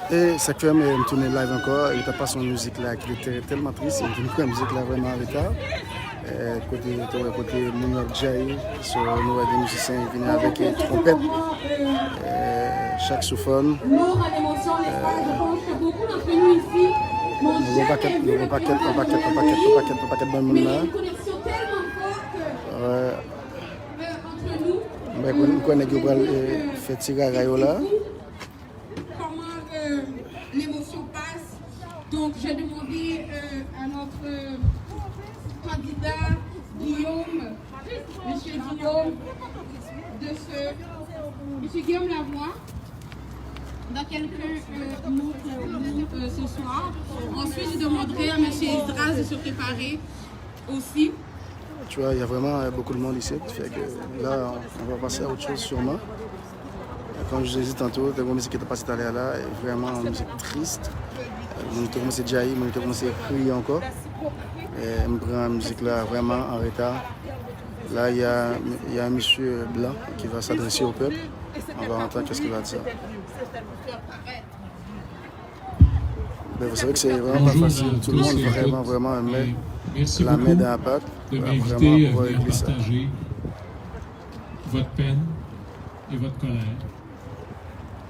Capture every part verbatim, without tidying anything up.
E sa k fè m, m tounen live ankò, e t ap pase yon mizik la ki te tè-, tèlman tris, e m vin pran mizik la vrèman an reta. E kote, te wè kote moun yo ap djayi, so, nou wè gen mizisyen ki vini avèk, e, twonpèt, e, saksofòn. E, nou gen pakèt, nou gen pakèt, yon pakèt, yon pakèt, yon pakèt, yon pakèt, yon pakèt bann moun la. E, m kwè, m kwè nèg yo pral, e, fè ti rara yo la. Comment, euh, l'émotion passe. Donc, j'ai demandé, euh, à notre, euh, candidat Guillaume, monsieur Guillaume, de se, monsieur Guillaume Lavoie, dans quelques, euh, mots pour nous, euh, ce soir. Ensuite, je demanderai à monsieur Esdras de se préparer aussi. Tu vois, il y a vraiment, euh, beaucoup de monde ici, fait que là, on va passer à autre chose sûrement. Comme je disais tantôt, te gen yon mizik ki te pase talè a la, e vrèman yon mizik tris. Moun te kòmanse djayi, moun te kòmanse kriye ankò. E m pran mizik la vrèman an reta. La, il y a, il y a un monsieur blanc qui va s'adresser au peuple. On va entendre qu'est-ce qu'il va dire. Ben, vous savez que c'est vraiment pas facile. Tout le monde vraiment, vraiment aimait la main dans la pâte. Vraiment pouvoir régler ça. Votre peine et votre colère.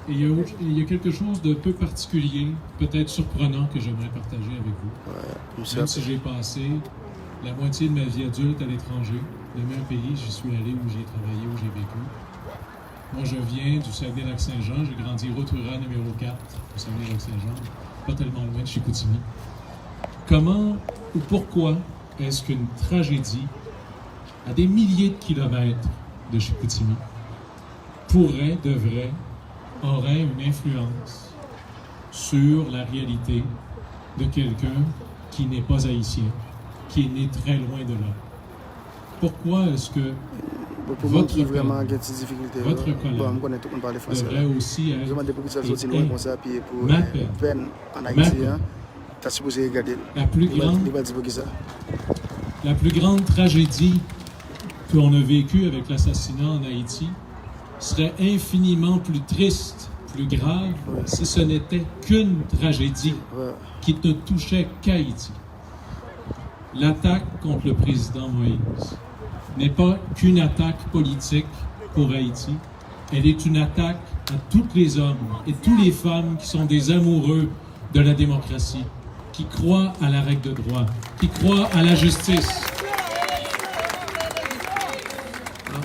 Et il y a autre- il y a quelque chose d'un peu particulier, peut-être surprenant, que j'aimerais partager avec vous. Même si j'ai passé la moitié de ma vie adulte à l'étranger, le même pays, j'y suis allé, où j'ai travaillé, où j'ai vécu. Moi, je viens du Saguenay-Lac-Saint-Jean, j'ai grandi Rotorua numéro quatre, au Saguenay-Lac-Saint-Jean, pas tellement loin de Chicoutimi. Comment ou pourquoi est-ce qu'une tragédie à des milliers de kilomètres de Chicoutimi pourrait, devrait, aurait une influence sur la réalité de quelqu'un qui n'est pas haïtien, qui est né très loin de là? Pourquoi est-ce que votre peine, votre colère devrait aussi être et est ma peine? La plus grande, la plus grande tragédie qu'on a vécue avec l'assassinat en Haïti serait infiniment plus triste, plus grave, si ce n'était qu'une tragédie qui ne touchait qu'Haïti. L'attaque contre le président Moïse n'est pas qu'une attaque politique pour Haïti, elle est une attaque à tous les hommes et toutes les femmes qui sont des amoureux de la démocratie, qui croient à la règle de droit, qui croient à la justice.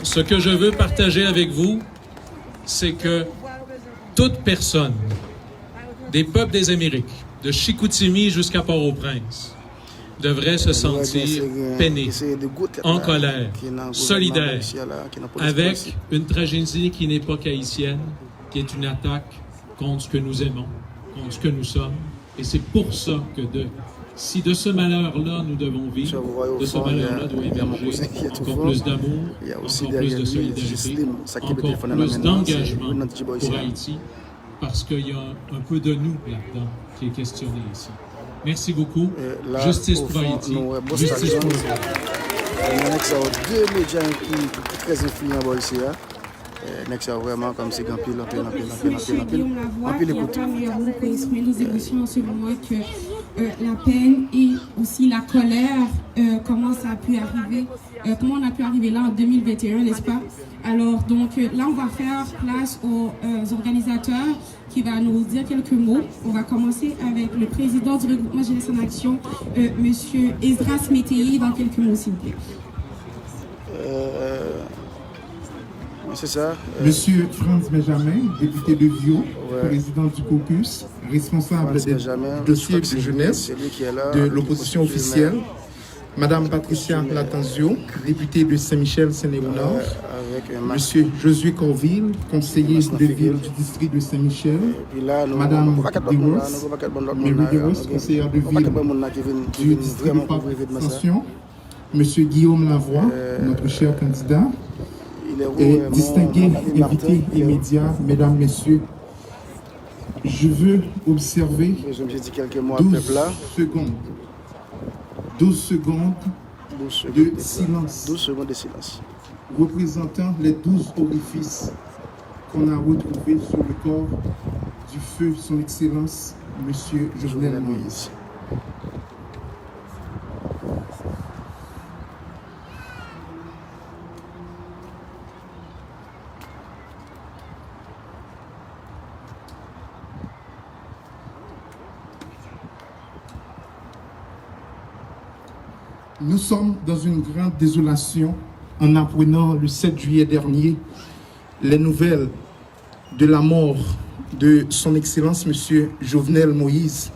Ce que je veux partager avec vous, c'est que toute personne des peuples des Amériques, de Chicoutimi jusqu'à Port-au-Prince, devrait se sentir peinée, en colère, solidaire avec une tragédie qui n'est pas qu'haïtienne, qui est une attaque contre ce que nous aimons, contre ce que nous sommes. Et c'est pour ça que de, si de ce malheur-là nous devons vivre, de ce malheur-là doit émerger encore plus d'amour, encore plus de solidarité, encore plus d'engagement pour Haïti, parce qu'il y a un peu de nous là-dedans qui est questionné ici. Merci beaucoup. Justice pour Haïti. Justice pour Haïti. Nèg sa yo, de medya ki, ki trè enfliyan bò isi a. Nèg sa yo vrèman kòmsi gen anpil, anpil, anpil, anpil, anpil, anpil, anpil ekout. Pour exprimer nos émotions en ce moment que, euh, la peine et aussi la colère, euh, comment ça a pu arriver, euh, comment on a pu arriver là en deux mille vingt et un, n'est-ce pas? Alors, donc, euh, là, on va faire place aux, euh, organisateurs qui va nous dire quelques mots. On va commencer avec le président du regroupement Jeunesse en Action, euh, monsieur Esdras Métayer, dans quelques mots, s'il vous plaît. Euh, c'est ça, euh, monsieur Frantz Benjamin, député de Viau, président du caucus, responsable des dossiers de jeunesse de l'opposition officielle, Madame Patricia Lattanzio, députée de Saint-Michel-Saint-Léonard, Monsieur Josué Corville, conseiller de ville du district de Saint-Michel, Madame Deros, Mary Deros, conseillère de ville du district de Parc Ascension, Monsieur Guillaume Lavoie, notre cher candidat, et distingués invités et médias, Mesdames, Messieurs, je veux observer douze secondes. Douze secondes de silence représentant les douze orifices qu'on a retrouvés sur le corps du feu son Excellence Monsieur Jovenel Moïse. Nous sommes dans une grande désolation en apprenant le sept juillet dernier les nouvelles de la mort de son Excellence Monsieur Jovenel Moïse,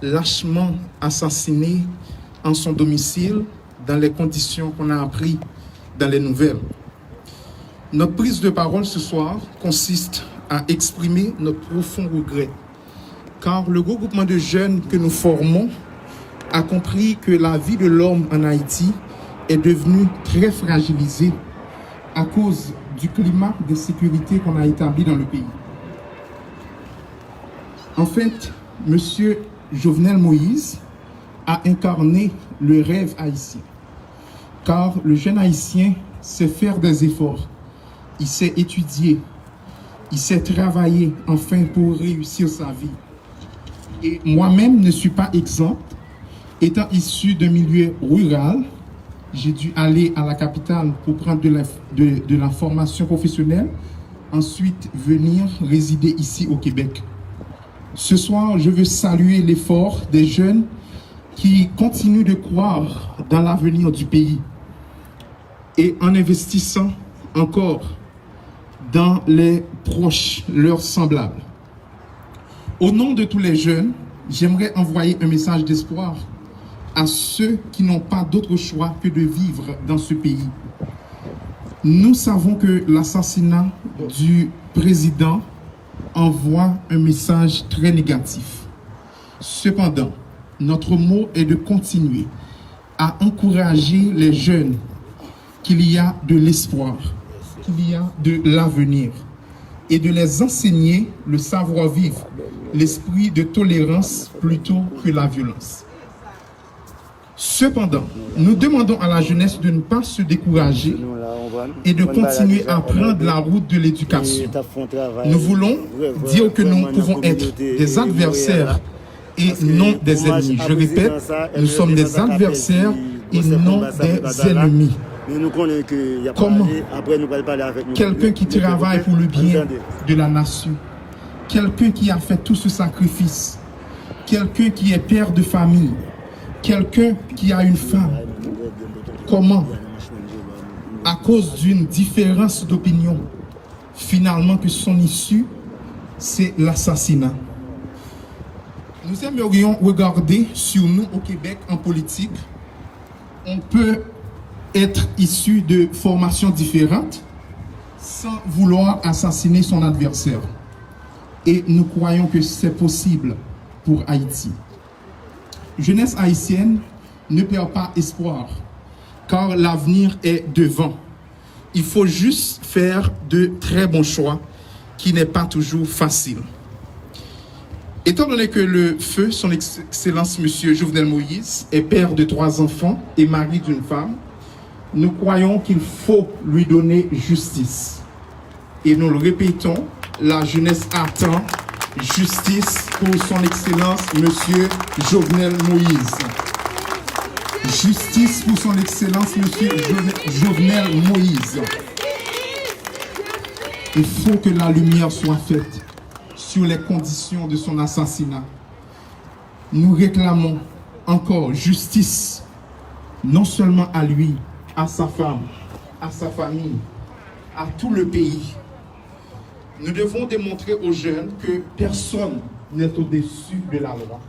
lâchement assassiné en son domicile dans les conditions qu'on a appris dans les nouvelles. Notre prise de parole ce soir consiste à exprimer notre profond regret, car le regroupement de jeunes que nous formons a compris que la vie de l'homme en Haïti est devenue très fragilisée à cause du climat d'insécurité qu'on a établi dans le pays. En fait, Monsieur Jovenel Moïse a incarné le rêve haïtien, car le jeune haïtien sait faire des efforts, il sait étudier, il sait travailler enfin pour réussir sa vie. Et moi-même ne suis pas exempt. Étant issu d'un milieu rural, j'ai dû aller à la capitale pour prendre de la, de, de la formation professionnelle, ensuite venir résider ici au Québec. Ce soir, je veux saluer l'effort des jeunes qui continuent de croire dans l'avenir du pays et en investissant encore dans les proches, leurs semblables. Au nom de tous les jeunes, j'aimerais envoyer un message d'espoir à ceux qui n'ont pas d'autre choix que de vivre dans ce pays. Nous savons que l'assassinat du président envoie un message très négatif. Cependant, notre mot est de continuer à encourager les jeunes qu'il y a de l'espoir, qu'il y a de l'avenir, et de les enseigner le savoir-vivre, l'esprit de tolérance plutôt que la violence. Cependant, nous demandons à la jeunesse de ne pas se décourager et de continuer à prendre la route de l'éducation. Nous voulons dire que nous pouvons être des adversaires et non des ennemis. Je répète, nous sommes des adversaires et non des ennemis. Comment quelqu'un qui travaille pour le bien de la nation, quelqu'un qui a fait tout ce sacrifice, quelqu'un qui est père de famille, quelqu'un qui a une femme, comment, à cause d'une différence d'opinion, finalement que son issue, c'est l'assassinat. Nous aimerions regarder sur nous au Québec en politique. On peut être issu de formations différentes sans vouloir assassiner son adversaire. Et nous croyons que c'est possible pour Haïti. Jeunesse haïtienne, ne perds pas espoir, car l'avenir est devant. Il faut juste faire de très bons choix, qui n'est pas toujours facile. Étant donné que le feu, son Excellence Monsieur Jovenel Moïse, est père de trois enfants et mari d'une femme, nous croyons qu'il faut lui donner justice. Et nous le répétons, la jeunesse attend justice pour son Excellence Monsieur Jovenel Moïse. Justice pour son Excellence Monsieur Jove- Jovenel Moïse. Il faut que la lumière soit faite sur les conditions de son assassinat. Nous réclamons encore justice, non seulement à lui, à sa femme, à sa famille, à tout le pays. Nous devons démontrer aux jeunes que personne n'est au-dessus de la loi.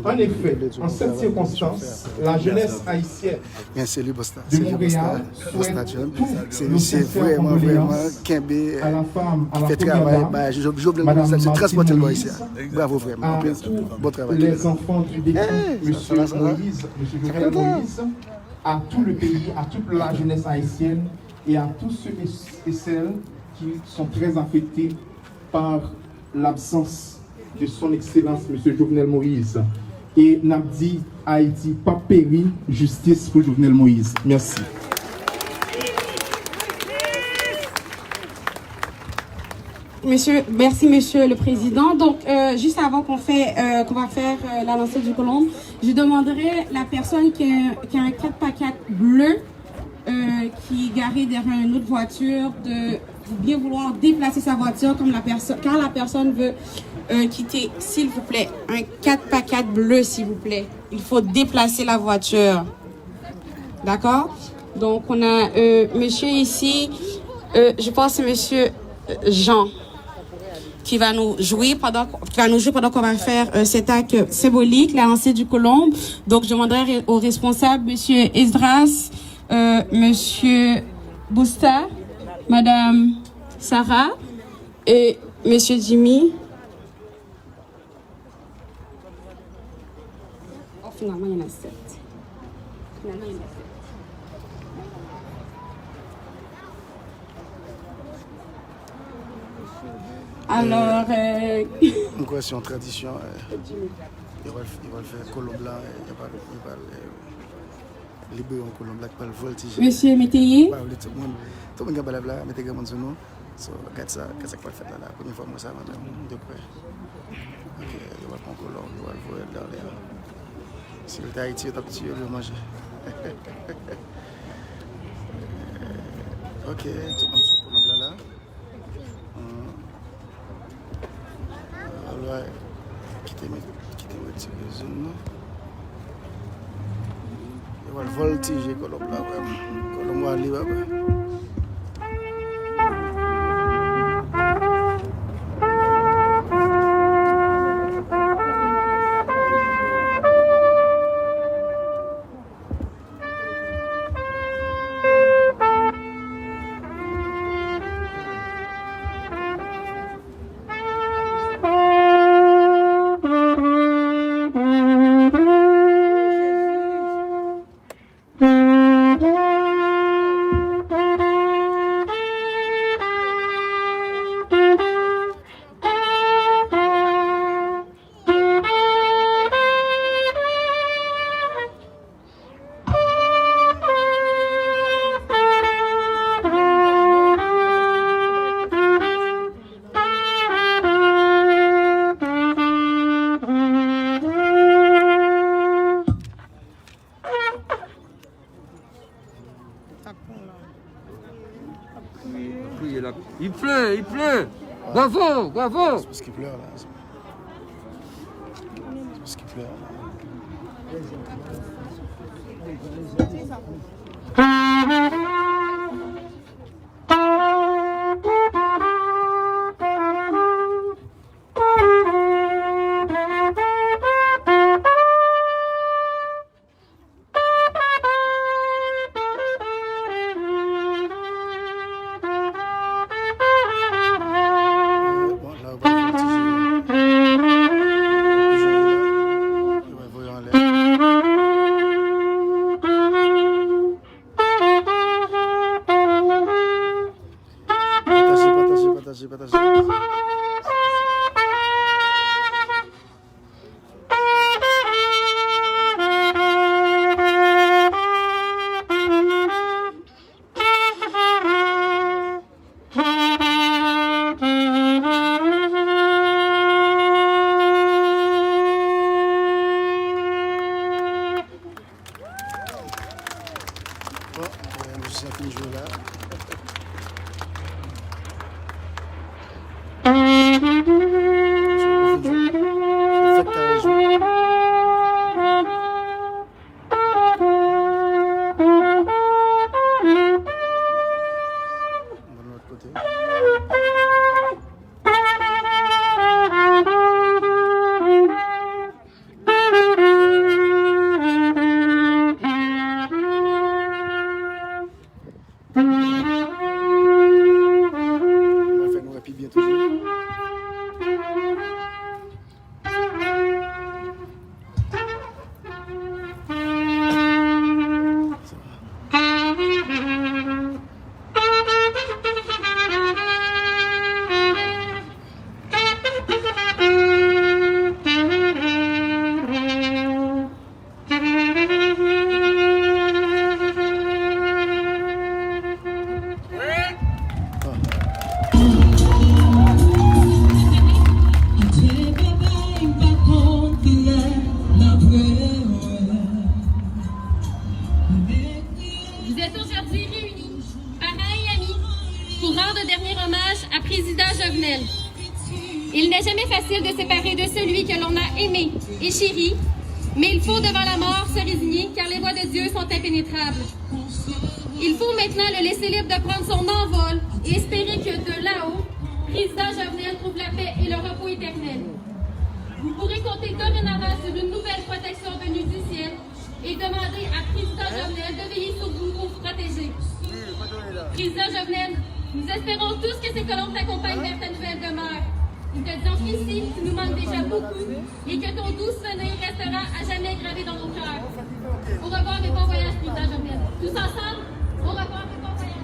En effet, en cette circonstance, la jeunesse haïtienne de Montréal souhaite toutes nos sincères condoléances à la femme, à la première dame, Madame Martine Moïse, à tous les enfants du défunt Monsieur Moïse, Monsieur Jovenel Moïse, à tout le pays, à toute la jeunesse haïtienne et à tous ceux et, et celles qui sont très affectés par l'absence de son Excellence Monsieur Jovenel Moïse. E n ap di Ayiti p ap peri, jistis pou Jovenel Moïse. Mèsi. Monsieur, merci, Monsieur le Président. Donc, euh, juste avant qu'on fait, euh, qu'on va faire, euh, la lancée du colombe, je demanderai la personne qui a, qui a un quatre par quatre bleu, euh, qui est garé derrière une autre voiture, de bien vouloir déplacer sa voiture comme la perso-, car la personne veut, euh, quitter, s'il vous plaît, un quatre par quatre bleu, s'il vous plaît. Il faut déplacer la voiture. D'accord? Donc, on a, euh, monsieur ici, euh, je pense que c'est monsieur, euh, Jean, qui va nous jouer pendant, qui va nous jouer pendant qu'on va faire, euh, cet acte symbolique, la lancée du colombe. Donc, je demanderai au responsable, monsieur Esdras, euh, monsieur Busta, madame Sarah et monsieur Jimmy. Oh, finalement, il y en a sept. Finalement, il y en a sept. Alors, euh, m kwè se yon tradisyon, euh, yo pral, yo pral fè kolonb la, euh, yo pral, yo pral, euh, libere yon kolonb la ki pral vòltije. Monsieur Métayer. Ba, tout moun, tout moun gen balab la, mete granmoun sou nou. So, gad sa, gad sa k pral fèt la, la. Premye fwa m wè sa mwen menm, de prè. Ok, yo pral pran kolonb, yo pral voye l nan lè a. Si yo te Ayiti, yo t ap tiye l, yo manje. Ok, tout moun sou kolonb la, la. Hmm. Alright. Kite m, kite m retire zòn nan. Yo pral vòltije kolonb la, frèm. Kolonb wale, papa. Kriye la. Il pleut, il pleut. Bravo, bravo. C'est parce qu'il pleure, là. C'est parce qu'il pleure, là. Pataje, pataje, pataje, pataje. Bon, euh, mizisyen fin jwe la. Mizisyen fin jwe. Fèk kare jwe. Ban nou lòt kote. Mwen fè nou wè pi byen toujou. Un dernier hommage à Président Jovenel. Il n'est jamais facile de séparer de celui que l'on a aimé et chéri, mais il faut devant la mort se résigner car les voies de Dieu sont impénétrables. Il faut maintenant le laisser libre de prendre son envol et espérer que de là-haut, Président Jovenel trouve la paix et le repos éternel. Vous pourrez compter dorénavant sur une nouvelle protection venue du ciel et demander à Président Jovenel de veiller sur vous pour vous protéger. Président Jovenel, nous espérons tous que ces colons t'accompagnent vers ta nouvelle demeure. Nous te disons qu'ici, tu nous manques déjà beaucoup et que ton doux souvenir restera à jamais gravé dans nos cœurs. Au revoir et bon voyage, Président Jovenel. Tous ensemble, au revoir et bon voyage.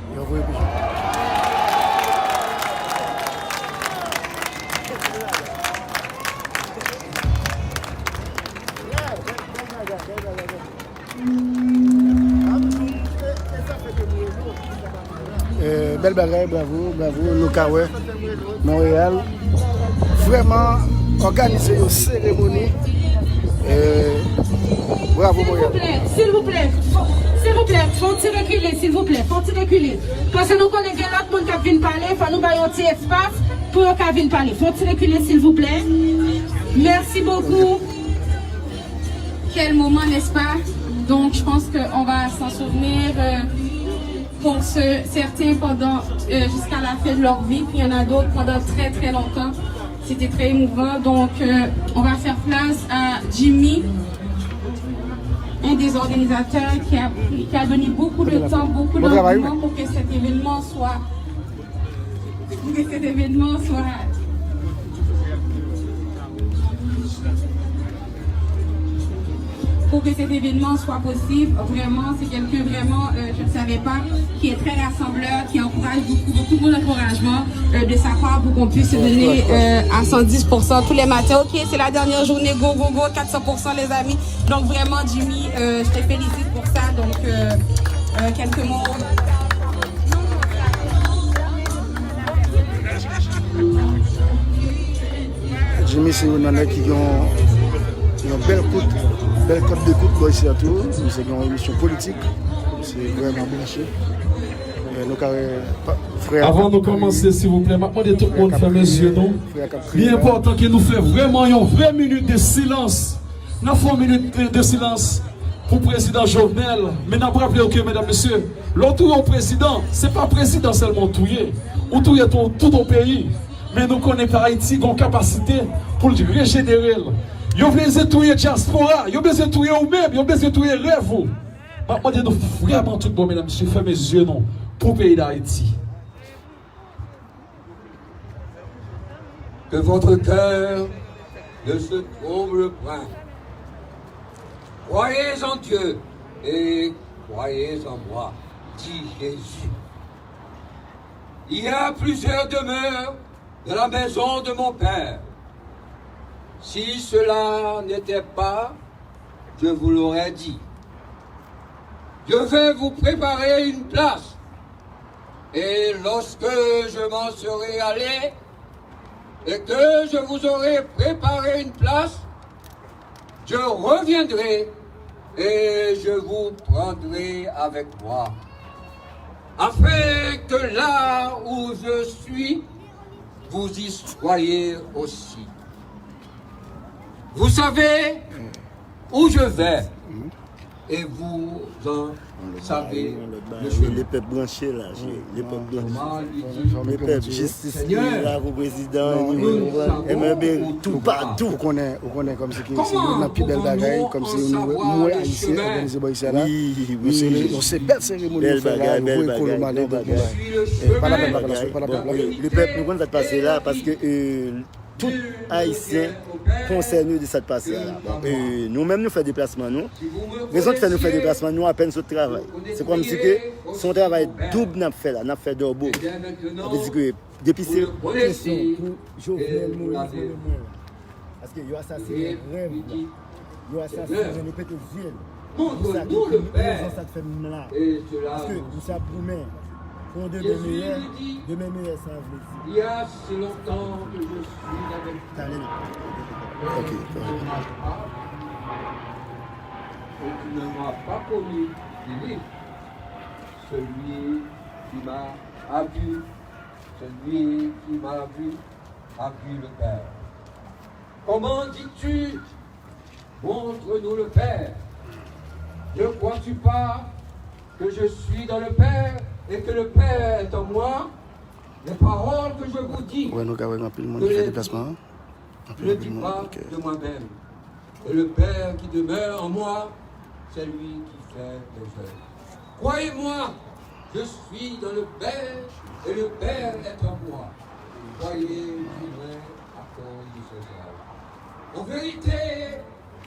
Eh, bèl bagay, bravo, bravo, nou ka wè Monreyal vrèman òganize yon seremoni. Eh, bravo, Monreyal. Silvouplè, silvouplè, silvouplè, fè yon ti rekile, silvouplè, fè yon ti rekile. Paske nou konnen gen lòt moun k ap vin pale, fò nou ba yo yon ti espas pou yo ka vin pale. Fè yon ti rekile, silvouplè. Merci beaucoup. Quel moment, n'est-ce pas? Donc, je pense qu'on va s'en souvenir, euh, pour ce, certains pendant, euh, jusqu'à la fin de leur vie, puis il y en a d'autres pendant très, très longtemps. C'était très émouvant. Donc, euh, on va faire place à Jimmy, un des organisateurs qui a, qui a donné beaucoup de temps, beaucoup d'engouement pour que cet événement soit Pour que cet événement soit, pour que cet événement soit possible, vraiment, c'est quelqu'un vraiment, euh, je ne savais pas, qui est très rassembleur, qui encourage beaucoup, beaucoup de mon encouragement, euh, de sa part pour qu'on puisse se donner, euh, à cent dix pour cent tous les matins. Ok, c'est la dernière journée, go, go, go, quatre cents pour cent les amis. Donc vraiment, Jimmy, euh, je te félicite pour ça. Donc, euh, euh, quelques mots. Jimmy se youn nan nèg ki gen yon, yon bèl kout, bèl kòd dekout bò isi a tou. Misye gen yon emisyon politik. Misye vrèman branche. E nou ka wè pa, frè a k ap kriye. Avan nou kòmanse, silvouplè, m ap mande tout moun fèmen zye nou. Li enpòtan ke nou fè vrèman yon vrè minit de silans. N ap fè yon minit de, de silans pou prezidan Jovenel. Men n ap raple w ke, medam, mesye, lè w touye yon prezidan, se pa prezidan sèlman w touye. Ou touye tou, tout yon peyi. Men nou konnen ke Ayiti gen yon kapasite pou l rejenere l. Yo bezwen touye dyaspora, yo bezwen touye ou menm, yo bezwen touye rèv ou. M ap mande nou vrèman tout bon, medam, mesye, fèmen zye nou pou peyi Dayiti. Que votre cœur ne se trouble point. Croyez en Dieu et croyez en moi, dit Jésus. Il y a plusieurs demeures dans la maison de mon Père. Si cela n'était pas, je vous l'aurais dit. Je vais vous préparer une place. Et lorsque je m'en serai allé, et que je vous aurai préparé une place, je reviendrai et je vous prendrai avec moi, afin que là où je suis, vous y soyez aussi. Vous savez où je vais, et vous en savez le chemin. Lepèp branche la, lepèp branche. Lepèp, jistis li la pou prezidan, M R B toupatou. Ou konnen, ou konnen kòmsi ki se youn nan pi bèl bagay, kòmsi nou wè, nou wè Ayisyen òganize bò isi a la. Yon se, yon se bèl seremoni yo fè la, yo voye kolo m ale, donk, bon, bagay. Eh, pa lapèn, pa lapèn, pa lapèn. Lepèp, nou konn sa k pase la, paske, eh, tout Ayisyen konsène de sa k pase a la. Bon, e, nou menm nou fè deplasman nou. Rezon ki fè nou fè deplasman nou, apèn sot travay. Se kòmsi ke se yon travay doub n ap fè la, n ap fè dòbo. Sa vle di ke depi se kesyon pou Jovenel Moïse, mwen menm mwen la. Paske yo asasinen rèv la. Yo asasinen, nou pete zye nou. Pou sa ki prezans sa k fè m la. Paske misye ap goumen pou yon demen meyè, demen meyè sa vle di. Talè. Ok, ok. Et tu ne m'as pas connu, Philippe, celui qui m'a adulé. Celui qui m'a vu a vu le Père. Comment dis-tu, montre-nous le Père ? Ne crois-tu pas que je suis dans le Père et que le Père est en moi ? Les paroles que je vous dis, Wè, nou ka wè gen anpil moun ki fè deplasman an. ne dis pas de moi-même. Et le Père qui demeure en moi, c'est lui qui fait les œuvres. Croyez-moi, je suis dans le Père et le Père est en moi. Croyez, vivez à cause de ces œuvres. En vérité,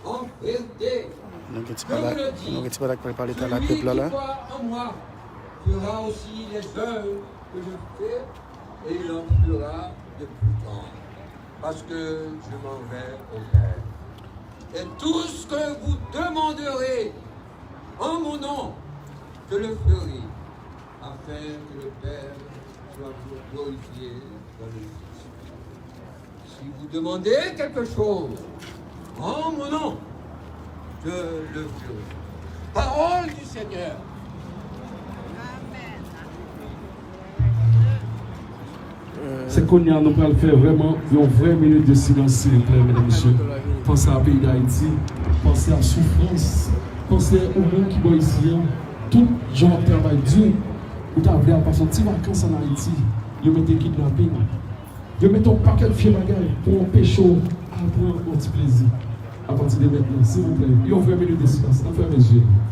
en vérité, Nou gen ti pale ak, nou gen ti pale ak pale talè ak pèp la la. Celui qui croit en moi fera aussi les œuvres que je fais et il en fera de plus grandes. Parce que je m'en vais au Père. Et tout ce que vous demanderez en mon nom, je le ferai, afin que le Père soit glorifié dans le Fils. Si vous demandez quelque chose en mon nom, je le ferai. Parole du Seigneur. Se kounye a nou pral fè vrèman yon vrè minit de silans, silvouplè, medam, mesye. Panse a peyi Dayiti, panse a soufrans, panse ou menm ki bò isi a, tout jan w ap travay di, ou ta vle al pase yon ti vakans ann Ayiti, yo mete kidnaping, yo mete yon pakèt vye bagay pou anpeche w al pran yon ti plezi. Apati de mentnan, silvouplè, yon vrè minit de silans, n ap fèmen zye nou.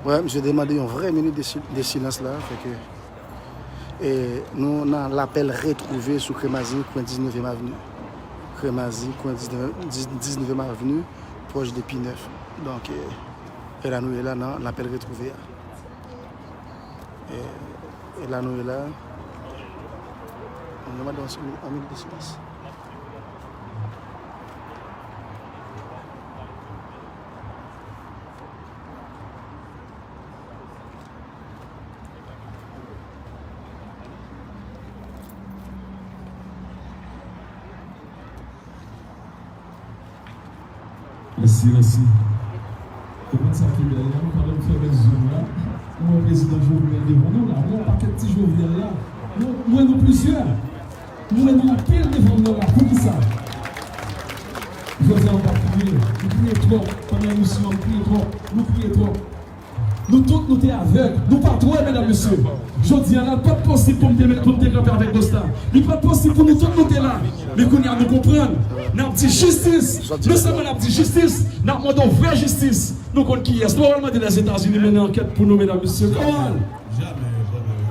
Wè, misye te mande yon vrè minit de, si- de silans la, fè ke e, nou nan lapèl retwouve sou Kremazi, kwen diznèvyèm avni. Kremazi, kwen diznèvyèm, diz- diznèvyèm avni, pwòch de Pi nèf. Donk, e, e la nou ye la nan lapèl retwouve a. E, e la nou ye la. Nou mande yon, yon minit de silans. Mèsi, mèsi. Konprann sa ki bèl la, nou pandan n fèmen zye nou la, nou wè prezidan Jovenel devan nou la, nou wè yon pakèt ti Jovenel la, nou, nou wè nou plizyè, nou wè nou anpil devan nou la, poukisa? Jodi a nou pa priye, nou priye twòp, pandan emisyon an nou priye twòp, nou priye twòp. Nou tout nou te avèg, nou pa t wè, medam, mesye. Jodi a la, li pa t posib pou m te, pou m te kanpe avèk Dosta. Li pa t posib pou nou tout nou te la. Men kounye a nou konprann. N ap di jistis. Non sèlman n ap di jistis, n ap mande yon vrè jistis. Nou konn kiyès. Nou pa pral mande Lèzetazini mennen ankèt pou nou, medam, mesye. Come on!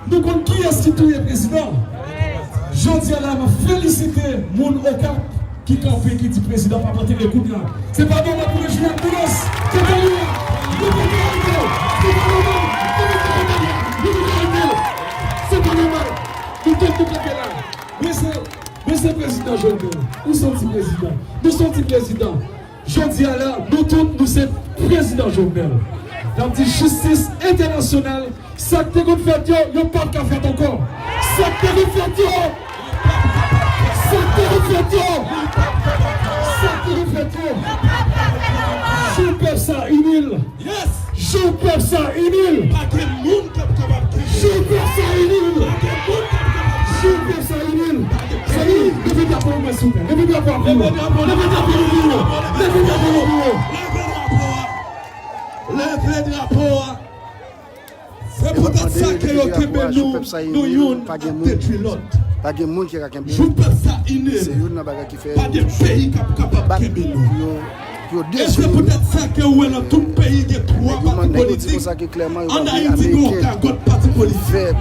Nou konn kiyès ki touye prezidan. Jodi a la, m ap felisite moun Okap ki kanpe, ki di prezidan p ap antere kounye a. Se pa nòmal pou rejwi ak vyolans. Se pa nòmal. Nou pa ka rete. Se pa nòmal. Nou pa ka rete. Se pa nòmal. Nou tout nou kanpe la. Mwen se, mwen se prezidan Jovenel. Ou se yon ti prezidan. Nou se yon ti prezidan. Jodi a la, nou tout, nou se prezidan Jovenel. N ap di jistis entènasyonal. Sa k te konn fèt yo, yo p ap ka fèt ankò. Sa k te konn fèt yo, sa k te konn fèt yo, sa k te konn fèt yo. Jou pèp sa inil. Jou pèp sa inil. Jou pèp sa inil. Jou pèp sa inil. Zanmi, leve drapo a pou mwen, silvouplè. Leve drapo a pou mwen. Leve drapo a pou mwen. Leve drapo a pou mwen. Leve drapo a. Leve drapo a. Se poutèt sa ke yo kenbe nou, nou youn ap detwi lòt. Pa gen moun ki ka kenbe nou. Jou pèp sa inil. Se youn nan bagay ki fè pa gen peyi k ap kapab kenbe nou. E se poutèt sa ke ou wè nan tout peyi gen twa pati politik. Ann Ayiti gen yon gagot pati politik.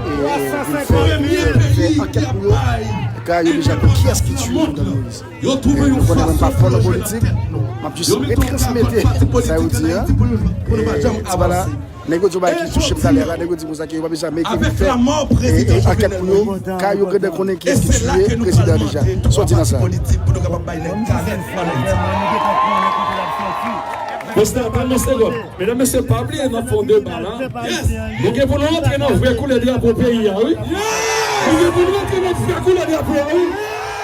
Premye peyi ki ap bay endepandans. Yo twouve yon fason pou yo jwe nan tèt nou. Yo mete yon gagot pati politik ann Ayiti pou nou, pou nou pa janm avanse. Nèg yo di w bagay ki touche m talè a la, nèg yo di konsa ke yo pa bezwen Ameriken vin fè ankèt pou yo, kay yo gentan konnen kiyès ki tiye prezidan deja. Sòti nan sa. Prezidan, atann yon segonn. Medam, mesye, pa bliye nan fon deba la. Nou gen pou nou antre nan vrè koulè drapo peyi a, wi. Nou gen pou nou antre nan vrè koulè drapo a, wi.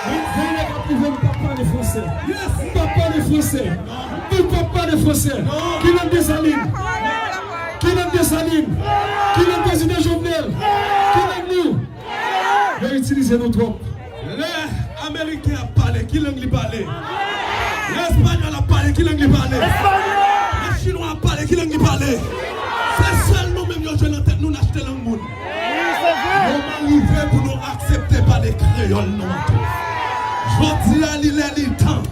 Wi, veye nèg ap rive, m p ap pale fransè. M p ap pale fransè. M p ap pale fransè. Kilòt Desalin? Kilòt Desalin? Kilòt prezidan Jovenel? Nou twòp. Lè Ameriken ap pale, ki lang li pale? Lè Espanyòl ap pale, ki lang li pale? Lè Chinwa ap pale, ki lang li pale? Se sèl nou menm yo jwe nan tèt nou, n achte lang moun. Moman rive pou nou aksepte pale kreyòl nou an tou. Jodi a, li lè, li tan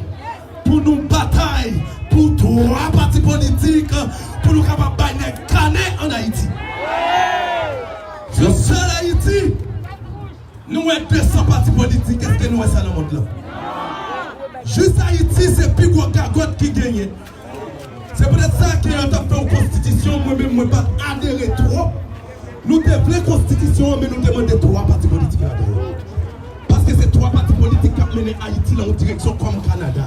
pou nou batay pou twa pati politik, pou nou kapab bay nèg kanè ann Ayiti. Yon sèl Ayiti. Nou wè de san pati politik, èske nou wè sa nan mond lan? Jis Ayiti, se pi gwo gagòt ki genyen. Se poutèt sa ke yo t ap fè yon konstitisyon, mwen menm, mwen pa t adere twòp. Nou te vle konstitisyon an, men nou te mande twa pati politik ladan l. Paske se twa pati politik k ap mennen Ayiti nan yon direksyon kòm Kanada,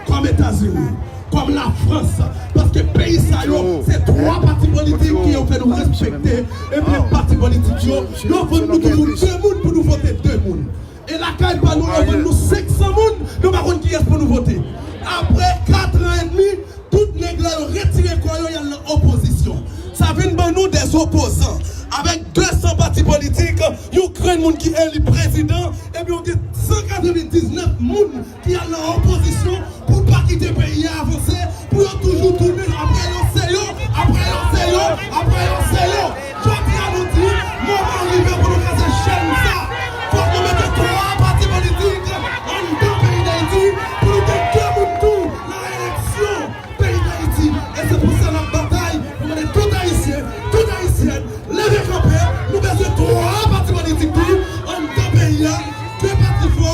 kòm Etazini, kòm Lafrans, paske peyi sa yo, se twa pati politik ki yo fè nou respekte, epi pati politik yo, yo vann nou toujou de moun pou nou vote de moun. E lakay pa nou, yo vann nou senk san moun, nou pa konn kiyès pou nou vote. Apre kat an edmi, tout nèg la yo retire kò yo, y al nan opozisyon. Sa vin ban nou de opozan. Avèk de san pati politik, yon grenn moun ki eli prezidan, epi yon gen san katrevendiznèf moun ki al nan opozisyon pou pa kite peyi a avanse, pou yo toujou tounen apre yo se yo, apre yo se yo, apre yo se yo. Jodi a nou di, moman rive pou nou kase chèn sa. Fòk nou mete twa pati politik anndan peyi Dayiti pou nou gen de moun tou nan eleksyon peyi Dayiti. E se pou sa n ap batay pou mande tout Ayisyen, tout Ayisyèn, leve kanpe. Nou bezwen twa pati politik tou anndan peyi a. De pati fò,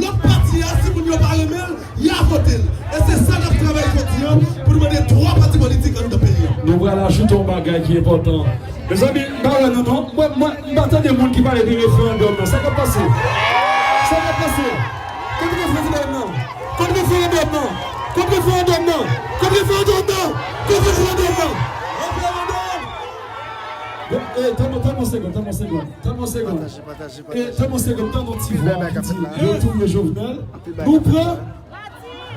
lòt pati a, si moun yo pa renmen l, y a vote l. E se sa n ap travay jodi a pou nou mande twa pati politik anndan peyi a. Nou pral ajoute yon bagay ki enpòtan. Mezanmi, m pa wè nou non. Mwen, mwen, m pa tande moun ki pale de referandòm nan. Sa k ap pase? Sa k ap pase? Kote referandòm nan? Kote referandòm nan? Kote referandòm nan? Kote referandòm nan? Kote referandòm nan? Referandòm! Eh, tann yon, tann yon segonn, tann yon segonn, tann yon segonn. Pataje, pataje, pataje. Eh, tann yon segonn, tann yon ti vwa ki di, yo touye Jovenel. Nou pran.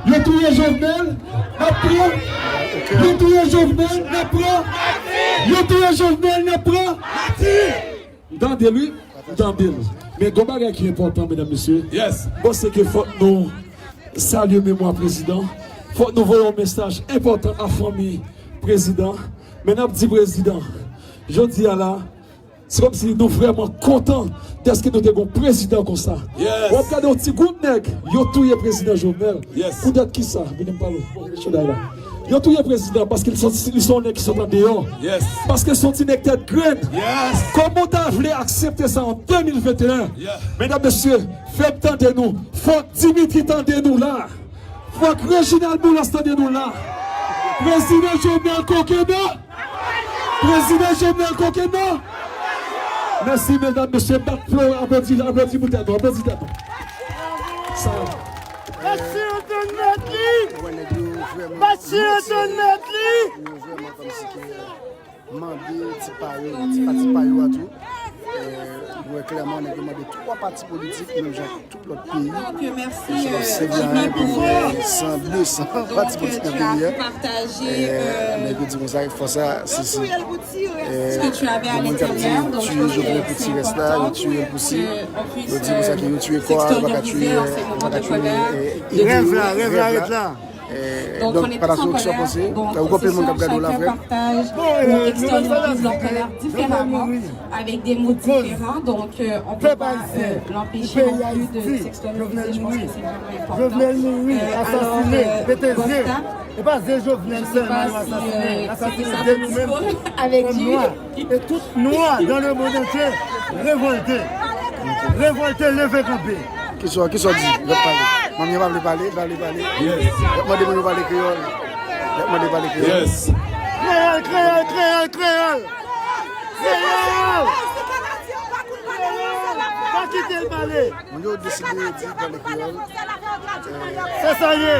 Yo touye Jovenel, n ap pran. Yo touye Jovenel, n ap pran. Yo touye Jovenel, n ap pran. M tande l, wi. M tande l. Men gon bagay ki enpòtan, medam, mesye. Yes. M panse ke fòk nou salye memwa prezidan. Fòk nou voye yon mesaj enpòtan a fanmi prezidan. Men n ap di prezidan, jodi a la, se kòmsi nou vrèman kontan dèske nou te gon prezidan konsa. Yes. W ap gade yon ti gwoup nèg, yo touye prezidan Jovenel. Yes. Poutèt kisa? Vini m pale w. Bon, chanday la. Yo touye prezidan paske li se, li se yon nèg ki sot andeyò. Yes. Paske se yon ti nèg tèt grenn. Yes. Kòman w ta vle aksepte sa an de mil venteyen? Yeah. Medam, mesye, fè m tande nou. Fòk Dimitri tande nou la. Fòk Reginald Boulos tande nou la. Prezidan Jovenel kokenn nan. Prezidan Jovenel kokenn nan. Mèsi, medam, mesye, bat flo, aplodi, aplodi pou tèt nou, aplodi tèt nou. Sa. Mesye, yo te mèt li. Mesye, yo te mèt li. Mande ti pa yo, ti pa, ti pa yo a tou. Eh, nou wè klèman nèg yo mande twa pati politik, menm jan tout lòt peyi. Yo se yon seri a, yen pou gen san, de san pati politik nan peyi a. Eh, nèg yo di konsa, fòs a, si, si. Eh, gen moun k ap di, tiye Jovenel pou ti rès la, yo tiye l pou si. Yo di konsa ke yo tiye kò a, yo pa ka tiye, yo pa ka tiye, eh, ide yo, rèv la, rèv la ret la. Eh, donk, pa ta sou sa w panse, ou konpil moun k ap gade w la, frè. Bon, eh, nou mèt sa la, eh, Jovenel Moïse, koze, eh, pou peyi Ayiti, Jovenel mouri, Jovenel mouri, asasinen, pete zye. E pa zye Jovenel sèlman yo asasinen, asasinen zye nou menm, kòm nwa. E tout nwa dans le monde entier revòlte. Revòlte, leve kanpe. Kisa, kisa w di? Yo ap pale. Manmi an pa vle pale, pa vle pale. Yes. Yo ap mande moun yo pale kreyòl. Yo ap mande pale kreyòl. Yes. Kreyòl, kreyòl, kreyòl, kreyòl! Kreyòl! Pa kite l pale. Moun yo deside di pale kreyòl. Se sa l ye.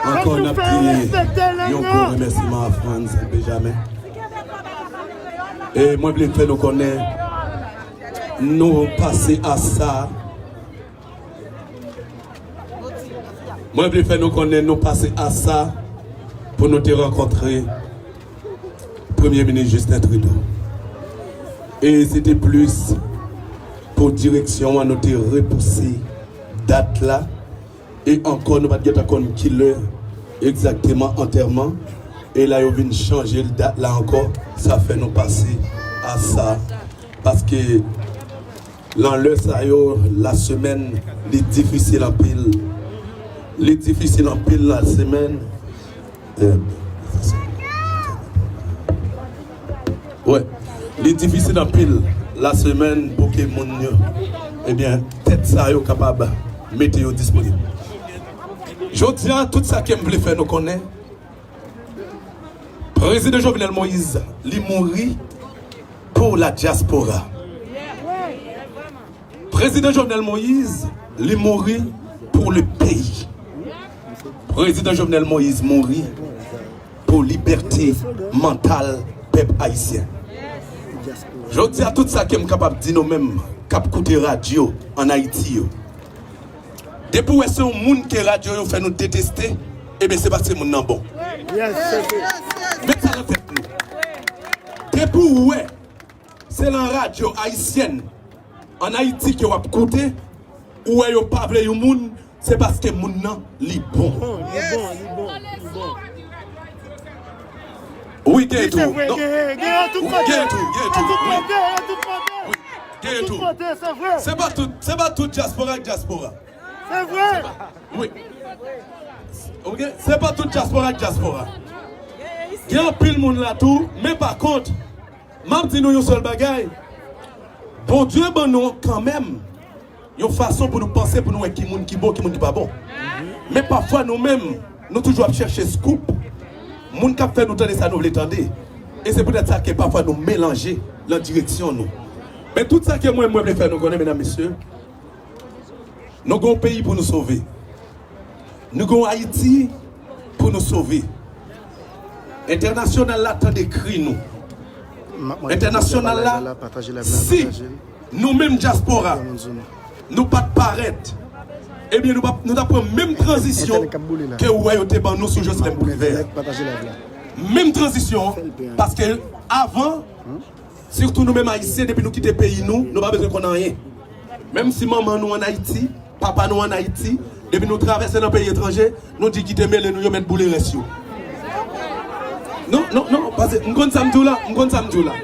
Ankò, n ap di yon gwo remèsiman a Frantz Benjamin. E mwen vle fè nou konnen, nou pase a sa. Mwen vle fè nou konnen, nou pase a sa pou nou te rankontre Premye Minis Justin Trudeau. E se te plis pou direksyon an, nou te repouse dat la. E ankò, nou pa t gentan konn kilè egzakteman antèman. E la, yo vin chanje dat la ankò. Sa fè nou pase a sa. Paske nan lè sa yo, lasemèn, li difisil anpil. Li difisil anpil lasemèn. Wè, li difisil anpil lasemèn pou ke moun yo, ebyen, tèt sa yo kapab mete yo disponib. Jodi a, tout sa ke m vle fè nou konnen, Prezidan Jovenel Moïse, li mouri pou la dyaspora. Prezidan Jovenel Moïse, li mouri pou le peyi. Prezidan Jovenel Moïse mouri pou libète mantal pèp ayisyen. Jodi a, tout sa ke m kapab di nou menm k ap koute radyo ann Ayiti yo, depi w wè se yon moun ke radyo yo fè nou deteste, ebyen, se paske moun nan bon. Met sa nan tèt nou. Depi w wè se nan radyo ayisyèn ann Ayiti ke w ap koute, ou wè yo pa vle yon moun, se paske moun nan li bon. Bon, li bon, li bon, li bon. Wi, gen tou. Non. Gen, gen tou, gen tou, gen tou. Wi. Wi, gen tou. Se pa tout, se pa tout dyaspora ak dyaspora. Se vre. Wi. Ok, se pa tout dyaspora ak dyaspora. Gen anpil moun la tou, men pa kont, m ap di nou yon sèl bagay. Bondye ban nou kanmenm yon fason pou nou panse, pou nou wè ki moun ki bon, ki moun ki pa bon. Men pafwa nou menm, nou toujou ap chèche scoop. Moun k ap fè nou tande sa nou vle tande. E se poutèt sa ke pafwa nou melanje nan direksyon nou. Men tout sa ke mwen, mwen vle fè nou konnen, medam, mesye, nou gen yon peyi pou nou sove. Nou gen yon Ayiti pou nou sove. Entènasyonal la tande kri nou. Entènasyonal la, si nou menm dyaspora, nou pa t parèt, ebyen, nou pa, nou t ap pran menm tranzisyon ke ou wè yo te ban nou sou Joslèn Privè. Menm tranzisyon, paske avan, sitou nou menm Ayisyen, depi nou kite peyi nou, nou pa bezwen konn anyen. Menm si manman nou ann Ayiti, papa nou ann Ayiti, depi nou travèse nan peyi etranje, nou di kite mele nou, yo mèt boule rès yo. Non, non, non, paske m konn sa m di w la, m konn sa m di w la.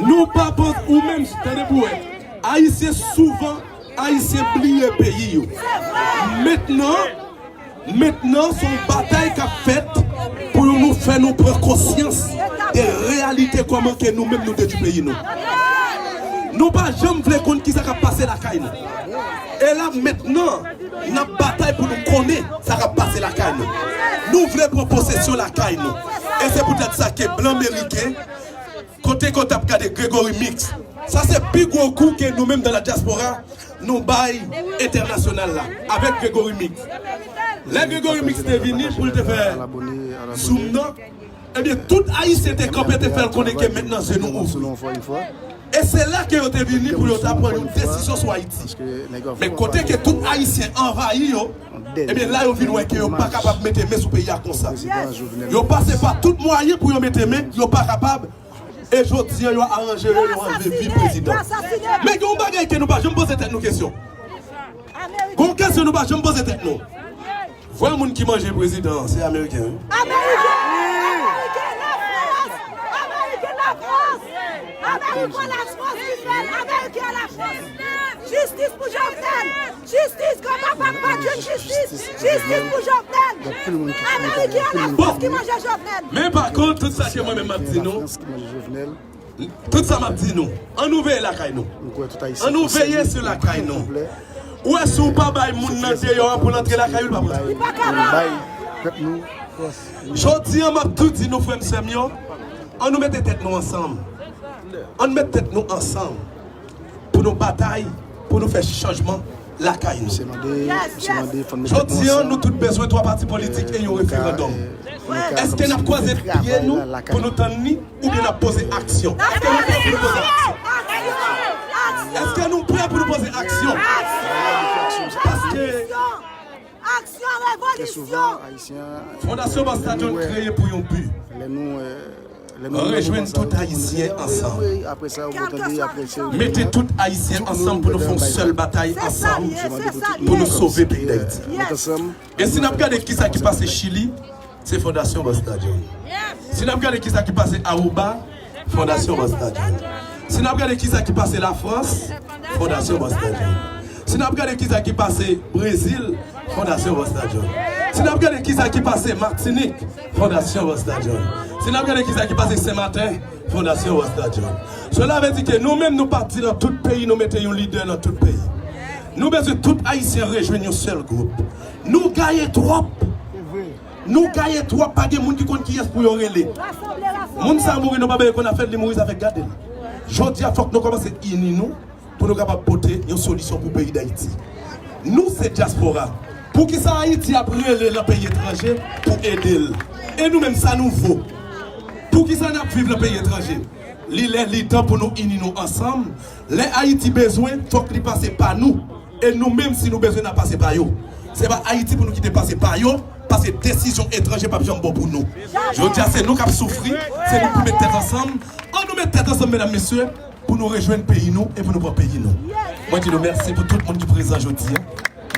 Nou pa panse, ou menm, tande pou wè. Ayisyen souvan, Ayisyen bliye peyi yo. Mentnan, mentnan, se yon batay k ap fèt pou nou fè nou pran konsyans de reyalite kòman ke nou menm nou detwi peyi nou. Nou pa janm vle konn kisa k ap pase lakay nou. E la, mentnan, n ap batay pou nou konnen sa k ap pase lakay nou. Nou vle pran posesyon lakay nou. E se poutèt sa ke blan meriken, kote ke w t ap gade Gregory Meeks, sa se pi gwo kou ke nou menm dans la diaspora, nou bay entènasyonal la, avèk Gregory Meeks. Lè Gregory Meeks te vini pou l te fè Zoom nan, ebyen, tout Ayisyen te kanpe, te fè l konnen ke mentnan je nou ouvri. E se la ke yo te vini pou yo ta pran yon desizyon sou Ayiti. Men kote ke tout Ayisyen anvayi yo, ebyen, la yo vin wè ke yo pa kapab mete men sou peyi a konsa. Yo pase pa tout mwayen pou yo mete men, yo pa kapab. E jodi a, yo aranje yo, yo anleve vi prezidan. Men gen yon bagay ke nou pa janm poze tèt nou kesyon. Gen yon kesyon nou pa janm poze tèt nou. Vrè moun ki manje prezidan an, se ameriken, wi. Ameriken! Ameriken, Lafrans! Ameriken, Lafrans! Ameriken, Lafrans ki fè l! Ameriken, Lafrans! Jistis pou Jovenel! Jistis, granpapa m pa t jwenn jistis! Jistis pou Jovenel! Ameriken, Lafrans ki manje Jovenel! Men pa kont, tout sa ke mwen menm m ap di nou, tout sa m ap di nou, ann nou veye lakay nou. Ann nou veye sou lakay nou. Ou wè, si w pa bay moun nan deyò a pou l antre lakay ou, l p ap antre. Li pa kapab. Jodi a, m ap tou di nou, frè m, sè m yo, ann nou mete tèt nou ansanm. Ann met tèt nou ansanm pou nou batay, pou nou fè chanjman lakay nou. Jodi a, nou tout bezwen twa pati politik e yon referandòm. Èske n ap kwaze pye nou pou nou tann li? Oubyen n ap poze aksyon? Èske nou prè pou nou poze aksyon? Èske nou prè pou nou poze aksyon? Paske Fondasyon Boston John kreye pou yon bi. Rejwenn tout Ayisyen ansanm. Mete tout Ayisyen ansanm pou nou fè yon sèl batay ansanm pou nou sove peyi Dayiti. E si n ap gade kisa ki pase Chili, se Fondasyon Busta John. Si n ap gade kisa ki pase Aruba, Fondasyon Busta John. Si n ap gade kisa ki pase Lafrans, Fondasyon Busta John. Si n ap gade kisa ki pase Brezil, Fondasyon Busta John. Si n ap gade kisa ki pase Matinik, Fondasyon Busta John. Si n ap gade kisa ki pase Sen Maten, Fondasyon Busta John. Sela vle di ke nou menm nou pati nan tout peyi, nou mete yon lidè nan tout peyi. Nou bezwen tout Ayisyen rejwenn yon sèl gwoup. Nou gaye twòp. Nou gaye twòp, pa gen moun ki konn kiyès pou yo rele. Moun sa mouri, nou pa bezwen konn afè l, li mouri, sa fèk gade l. Jodi a, fòk nou kòmanse ini nou pou nou kapab pote yon solisyon pou peyi Dayiti. Nou se dyaspora. Poukisa Ayiti ap rele nan peyi etranje pou ede l? E nou menm, sa nou vo? Poukisa n ap viv nan peyi etranje? Li lè, li tan pou nou ini nou ansanm. Lè Ayiti bezwen, fòk li pase pa nou. E nou menm, si nou bezwen, n a pase pa yo. Se pa Ayiti pou nou kite pase pa yo, paske desizyon etranje p ap janm bon pou nou. Jodi a, se nou k ap soufri, se nou pou met tèt ansanm. An nou met tèt ansanm, medam, mesye, pou nou rejwenn peyi nou e pou nou pran peyi nou. Mwen di nou mèsi pou tout moun ki prezan jodi a.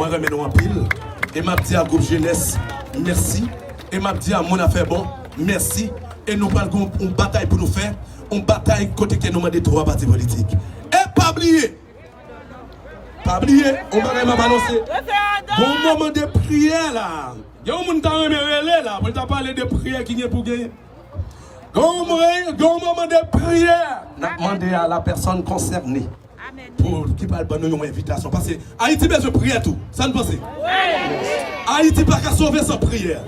Mwen renmen nou anpil. E m ap di a gwoup jenès, mèsi. E m ap di a moun afè bon, mèsi. E nou pral gen yon batay pou nou fè. Yon batay kote ke nou mande twa pati politik. E pa bliye, pa bliye, yon bagay m ap anonse. Gon moman de priyè la. Gen yon moun ta renmen rele la, pou l ta pale de priyè ki gen pou genyen. Gon moman, gon moman de priyè. N ap mande a la pèsòn konsène pou ki pral ban nou yon envitasyon. Paske Ayiti bezwen priyè tou. Sa n panse? Ayiti pa ka sove san priyè.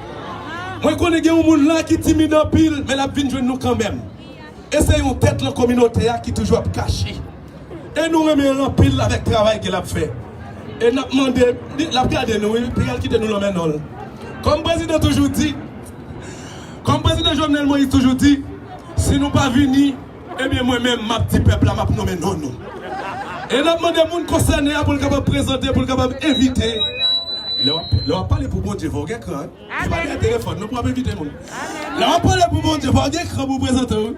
Mwen konnen gen yon moun la ki timid anpil, men l ap vin jwenn nou kanmenm. E se yon tèt nan kominote a ki toujou ap kache. E nou renmen l anpil avèk travay ke l ap fè. E n ap mande, li, l ap gade nou, wi, pou l kite nou nan men non l. Kòm prezidan toujou di, kòm prezidan Jovenel Moïse toujou di, si nou pa vini, ebyen mwen menm, m ap di pèp la, m ap nonmen non nou. E n ap mande moun konsène a pou l kapab prezante, pou l kapab envite. Lè w ap, lè w ap pale pou Bondye, fò w gen kran, wi. Se pa dèyè telefòn non pou w ap envite moun. Lè w ap pale pou Bondye, fò w gen kran pou w prezante w.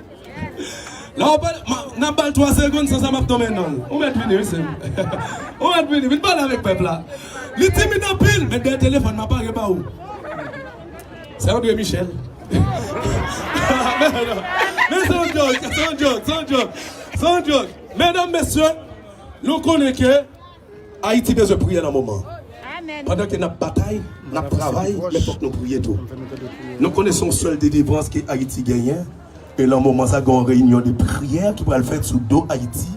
Lè w ap pale, m a, n ap ba l twa segonn, san sa m ap nonmen non l. Ou mèt vini, wi, sè m. Ou mèt vini, vin pale avèk pèp la. Li timid anpil, men dèyè telefòn, m ap pare ba ou. Sè André Michel. Men se yon joke, se yon joke, se yon joke, se yon joke. Medam, mesye, nou konnen ke Ayiti bezwen priyè nan moman. Pandan ke n ap batay, n ap travay, men fòk nou priye tou. Nou konnen se yon sèl delivrans ke Ayiti genyen. E nan moman sa, gen yon reyinyon de priyè ki pral fèt sou do Ayiti.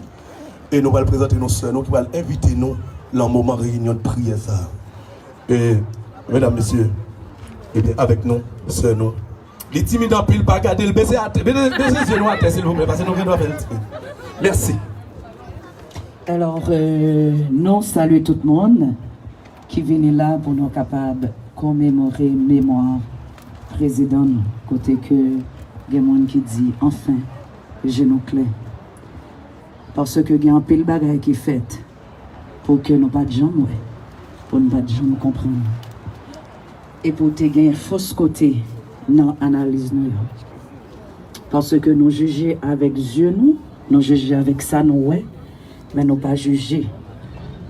E nou pral prezante nou sè nou ki pral envite nou nan moman reyinyon de priyè sa. E, medam, mesye, ebyen, avèk nou, sè nou. Li timid anpil, pa gade l. Beze atè, beze, beze zye nou atè, silvouplè, paske nou gen dwa fè l timid. Mèsi. Alò, euh, nou salye tout moun ki vini la pou nou kapab komemore memwa prezidan nou, kote ke gen moun ki di, anfen, je nou klè. Paske gen anpil bagay ki fèt pou ke nou pa t janm wè, pou nou pa t janm konprann. E pou te gen fòs kote nan analiz nou yo. Paske nou jije avèk zye nou, nou jije avèk sa nou wè, men nou pa jije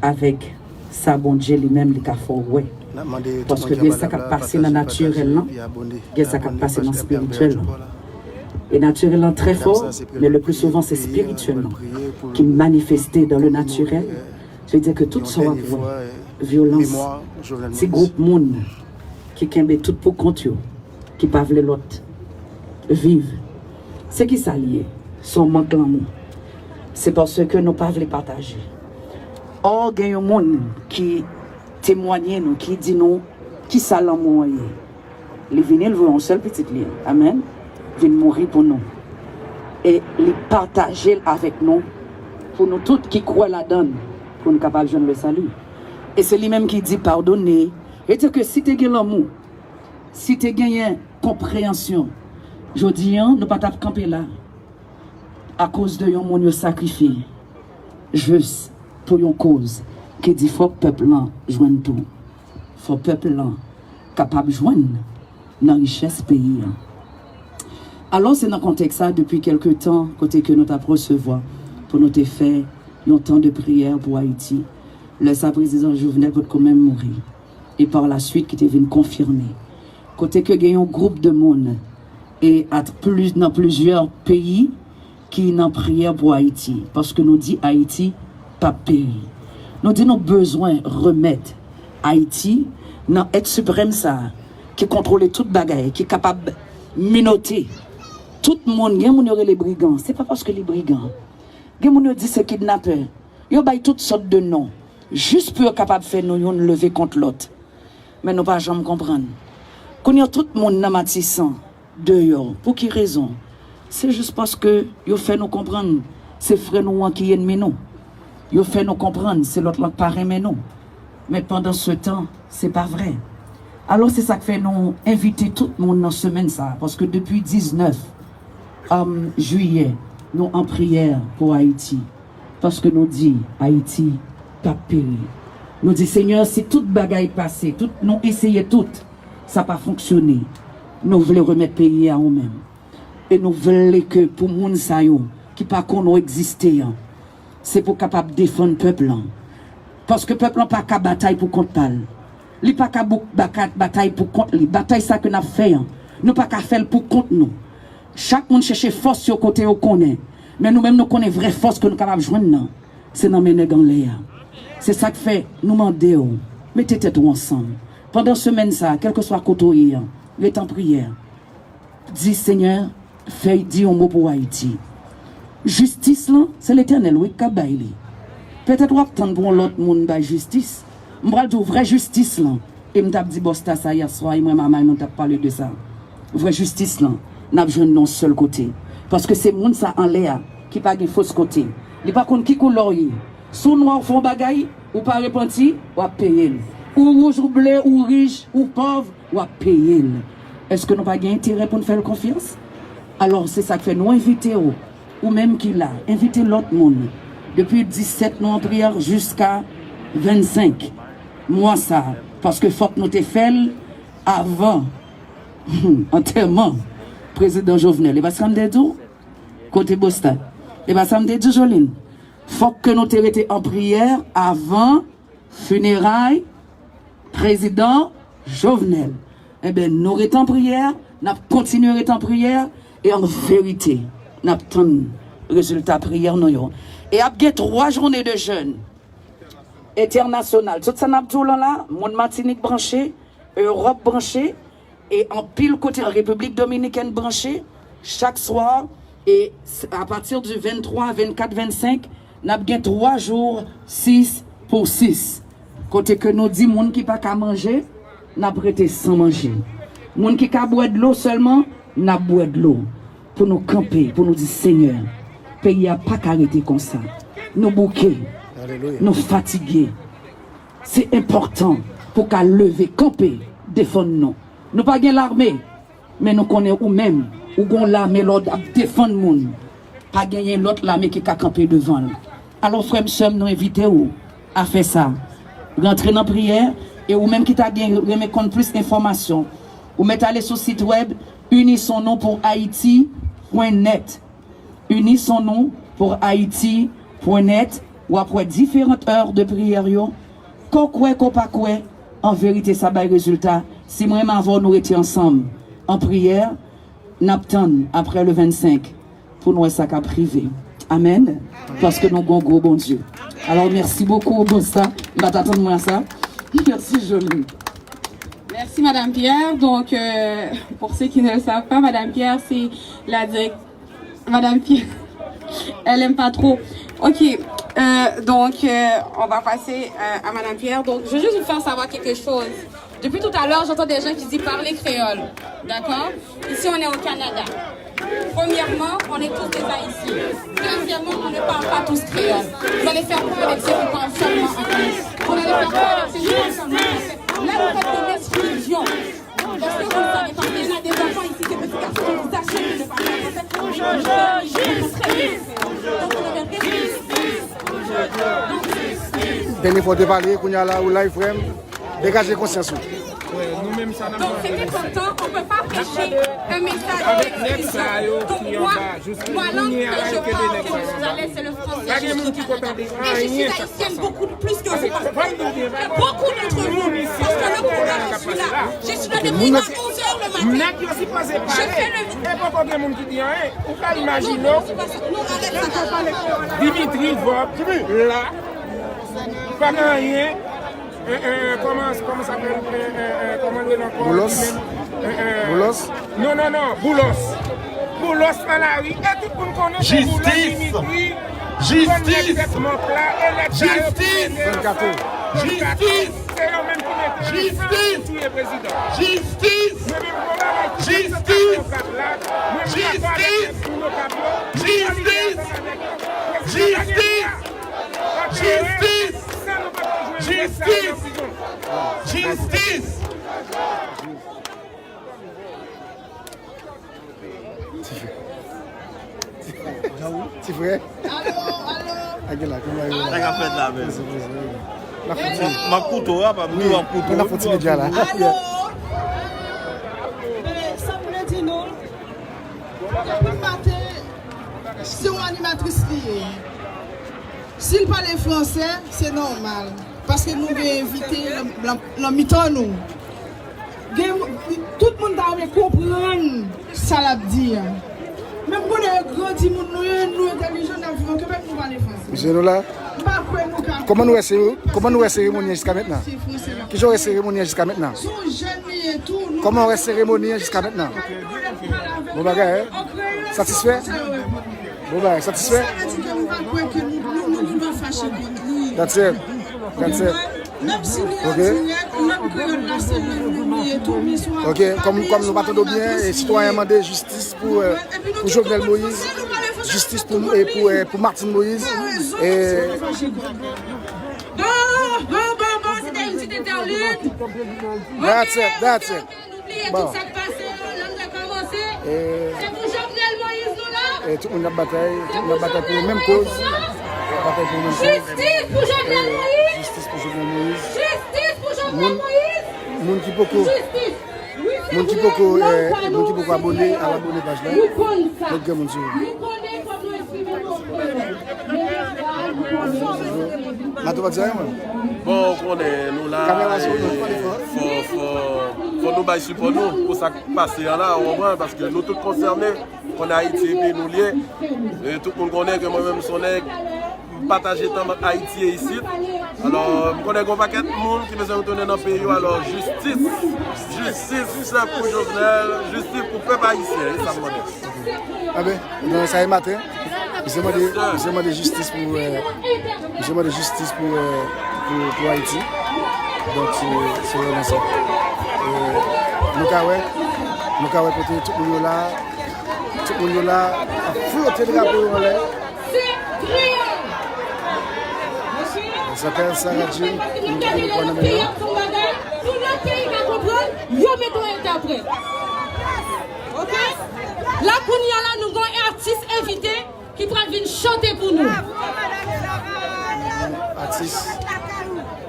avèk sa Bondye li menm li ka fè w wè. Paske gen sa k ap pase nan natirèl lan, gen sa k ap pase nan espirityèl lan. E natirèl lan trè fò, men le pli souvan se espirityèl lan ki manifeste dans le naturel. Se vle di ke tout sa w ap wè, vyolans, ti gwoup moun ki kenbe tout pou kont yo, ki pa vle lòt viv. Se kisa l ye? Se yon mank lanmou. Se paske nou pa vle pataje. Ò, gen yon moun ki temwanye nou, ki di nou kisa lanmou an ye. Li vini, l voye yon sèl pitit li, amèn, vin mouri pou nou. E li pataje l avèk nou, pou nou tout ki kwè ladan l, pou nou kapab jwenn le sali. E se li menm ki di, padone. Vle di ke si te gen lanmou, si te genyen konpreyansyon, jodi an, nou pa t ap kanpe la akoz de yon moun yo sakrifye jis pou yon koz ki di fòk pèp lan jwenn tou. Fò pèp lan kapab jwenn nan richès peyi an. Alò, se nan kontèks sa, depi kèlke tan, kote ke nou t ap resevwa pou nou te fè yon tan de priyè pou Ayiti, lè sa Prezidan Jovenel potko menm mouri, e pa la swit ki te vin konfime, kote ke gen yon gwoup de moun e at pli, nan plizyè peyi ki nan priyè pou Ayiti, paske nou di Ayiti p ap peri. Nou di nou bezwen remèt Ayiti nan èt siprèm sa a ki kontwole tout bagay, ki kapab menote tout moun. Gen moun yo rele brigan, se pa paske li brigan. Gen moun yo di se kidnapè. Yo bay tout sòt de non, jis pou yo kapab fè nou youn leve kont lòt. Men nou pa janm konprann. Kounye a, tout moun nan Matisan deyò. Pou ki rezon? Se jis paske yo fè nou konprann se frè nou an ki ènmi nou. Yo fè nou konprann se lòt lan k pa renmen nou. Men pandan se tan, se pa vre. Alò, se sa k fè nou envite tout moun nan semèn sa a, paske depi diznèf, um, jiyè, nou an priyè pou Ayiti. Paske nou di, Ayiti p ap peri. Nou di, Senyè, si tout bagay pase, tout, nou eseye tout, sa pa fonksyone, nou vle remèt peyi a ou menm. E nou vle ke pou moun sa yo ki pa konn ou egziste an, se pou kapab defann pèp lan. Paske pèp lan pa ka batay pou kont pa l. Li pa ka bouk, baka, batay pou kont li. Batay sa ke n ap fè an, nou pa ka fè l pou kont nou. Chak moun chèche fòs yo kote yo konnen. Men nou menm, nou konnen vrè fòs ke nou kapab jwenn nan, se nan men nèg anlè a. Se sa k fè nou mande w, mete tèt ou ansanm. Pandan semèn sa a, kèlkeswa kote w ye an, ret an priyè. Di, Senyè, fè, di yon mo pou Ayiti. Jistis lan, se Letènèl, wi, k ap bay li. Petèt w ap tann pou yon lòt moun bay jistis. M pral di w vrè jistis lan. E m t ap di Bòsta sa yèswa, e mwen Mamay, nou t ap pale de sa. Vrè jistis lan, n ap jwenn nan yon sèl kote. Paske se moun sa anlè a ki pa gen fòs kote. Li pa konn ki koulè w ye. Si w nwa, w fè yon bagay, ou pa repanti, w ap peye l. Ou wouj, ou ble, ou rich, ou pòv, w ap peye l. Èske nou pa gen enterè pou n fè l konfyans? Alò, se sa k fè nou envite w, ou menm ki la, envite lòt moun. Depi disèt, nou an priyè jiska vennsenk mwa sa a, paske fòk nou te fè l avan antèman Prezidan Jovenel. E pa sa m te di w? Kote Bòsta? E pa sa m te di w, Joline? Fòk ke nou te rete an priyè avan fineray Prezidan Jovenel. Enben, nou ret an priyè, n ap kontinye ret an priyè, e an verite, n ap tann rezilta priyè nou yo. E ap gen twa jounen de jèn entènasyonal. Tout sa n ap di w lan la, moun Matinik branche, Ewòp branche, e anpil kote an Repiblik Dominikèn branche, chak swa, e s-, apati di venntwa, vennkat, vennsenk, n ap gen twa jou, sis pou sis. Kote ke nou di moun ki pa ka manje, n ap rete san manje. Moun ki ka bwè dlo sèlman, n ap bwè dlo. Pou nou kanpe, pou nou di, Senyè, peyi a pa ka rete konsa. Nou bouke, alelouya, nou fatige. Se enpòtan pou ka leve kanpe, defann nou. Nou pa gen lame, men nou konnen ou menm, ou gon lame lòd ap defann moun. Pa genyen lòt lame ki ka kanpe devan l. Alò, frè m, sè m, nou envite w a fè sa. Rantre nan priyè, e ou menm ki ta gen, renmen konn plis enfòmasyon, ou mèt ale sou sit wèb unisons nous pour haïti point net. Unisons nous pour haïti point net, w ap wè diferan è de priyè yo. Ke w kwè, ke w pa kwè, an verite, sa bay rezilta. Si mwen menm avè w, nou rete ansanm an priyè, n ap tann apre le vennsenk pou n wè sa k ap rive. Amèn. Paske nou gon gwo Bondye. Alò, mèsi bokou, Bòsta. M pa t atann mwen a sa. Mèsi, Joline. Merci, Madame Pierre. Donc, euh, pour ceux qui ne le savent pas, Madame Pierre, c'est la directrice. Madame Pierre, elle aime pas trop. Ok, euh, donc, euh, on va passer, euh, à Madame Pierre. Donc, je veux juste vous faire savoir quelque chose. Depuis tout à l'heure, j'entends des gens qui disent parler créole. D'accord? Ici, on est au Canada. Premièrement, on est tous des Haïtiens. Deuxièmement, on ne parle pas tous créole. Vous allez faire quoi avec ceux qui parlent seulement anglais? Vous allez faire quoi avec ceux qui parlent seulement français? Là, vous faites de l'exclusion. Est-ce que vous le savez pas? Il y en a des enfants ici, des petits garçons, qui vous acceptent de parler en français. Vous comprenez? Donc, vous avez réussi. Dènye fwa w te pale, kounye a la ou live, frè m. Degaje konsyans ou. Donc, c'était important, on ne peut pas prêcher un message d'exclusion. Donc, moi, moi, l'anglais, je parle, je suis à l'aise, c'est le français, je suis à l'aise. Et je suis haïtienne beaucoup plus que vous. Beaucoup d'entre vous, parce que le programme, je suis là. Je suis là depuis à onze heures le matin. Je fais le Dimitri Vorbe la, pa gen anyen. Eh, eh, kòman, kòman sa fè, eh, eh, eh, kòman l rele ankò? Boulos? Eh, eh, Boulos? Non, non, non, Boulos. Boulos nan lari, e tout moun konnen se Boulos Dimitri. Jistis! Jistis! Jistis! Se yo menm ki mete ansanm pou touye prezidan. Jistis! Jistis! Jistis! Jistis! Jistis! Jistis! Jistis! Ti frè. Ti frè. Alo, alo. Ak la, kòman yo? Sa k ap fèt la menm? N ap fè ti, m ap koute w, papa, m tou ap koute w. N ap fè ti medya la. Alo. Eh, sa m vle di nou, Depi maten, se yon animatris li ye. Si l pale fransè, se nòmal. Paske nou gen envite nan, nan, nan mitan nou. Gen, tout moun ta renmen konprann sa l ap di a. Men m konnen yo gran timoun nou ye, nou entèlijan, n ap viv an Kebèk, nou pale fransè. Mesye, nou la. M pa kwè nou ka. Kòman nou wè se, kòman nou wè seremoni an jiska mentnan? Kijan w wè seremoni an jiska mentnan? Se yon jèn li ye tou. Kòman w wè seremoni an jiska mentnan? Bon bagay, hein? Satisfè? Bon bagay, satisfè? That's it. That's it. Ok. Ok, kòm, kòm nou pa tande w byen, e sitwayen an mande jistis pou, eh, pou Jovenel Moïse, jistis pou, e pou, eh, pou Martine Moïse. E Bon, bon, bon, bon, se te yon ti entèlid. That's it, that's it. Nou bliye tout sa k pase yo, lè n rekòmanse. Se pou Jovenel Moïse nou la. E tout moun ap batay, tout moun ap batay pou menm koz. Batay pou menm koz. Jistis pou Jovenel Moïse. Jistis pou Jovenel Moïse. Jistis pou Jovenel Moïse. Moun ki poko, moun ki poko, eh, moun ki poko abòne, al abòne paj la. Met granmoun sou yo. Mato pa di anyen, mwen. Bon, ou konnen, nou la, fò, fò, fò nou bay sipò nou pou sa k pase an la, ou konprann, paske nou tout konsène, konn Ayiti epi nou l ye. E tout moun konnen ke mwen menm, m se yon nèg, m pataje tan ant Ayiti e isit. Alò, m konnen gen yon pakèt moun ki bezwen retounen nan peyi yo, alò, jistis, jistis pou Jovenel, jistis pou pèp ayisyen, e sa m mande. Enben, nan sa e maten, misye mande, misye mande jistis pou, eh, misye mande jistis pou, eh, pou, pou Ayiti. Donk, se, se vrèman sa. Eh, nou ka wè, nou ka wè kote tout moun yo la, tout moun yo la, ap flote drapo yo anlè. Sa fè sa radye, nou gade lòt peyi ap fè yon bagay, pou lòt peyi ka konprann, yo mete yon entèprèt. Oke? La kounye a la, nou gen yon atis envite ki pral vin chante pou nou. Atis,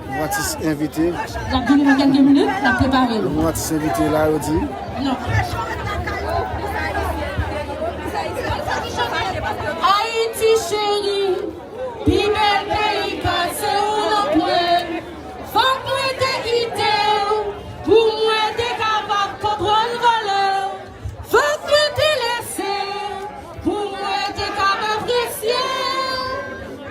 yon atis envite. L ap vini nan kèlke minit, l ap prepare l. Yon atis envite la, yo di. Non. Ayiti cheri, pi bèl peyi pase w nan pwen. Fòk mwen te kite w pou mwen te kapab konprann valè w. Fòk mwen te lese w pou mwen te kab apresye w,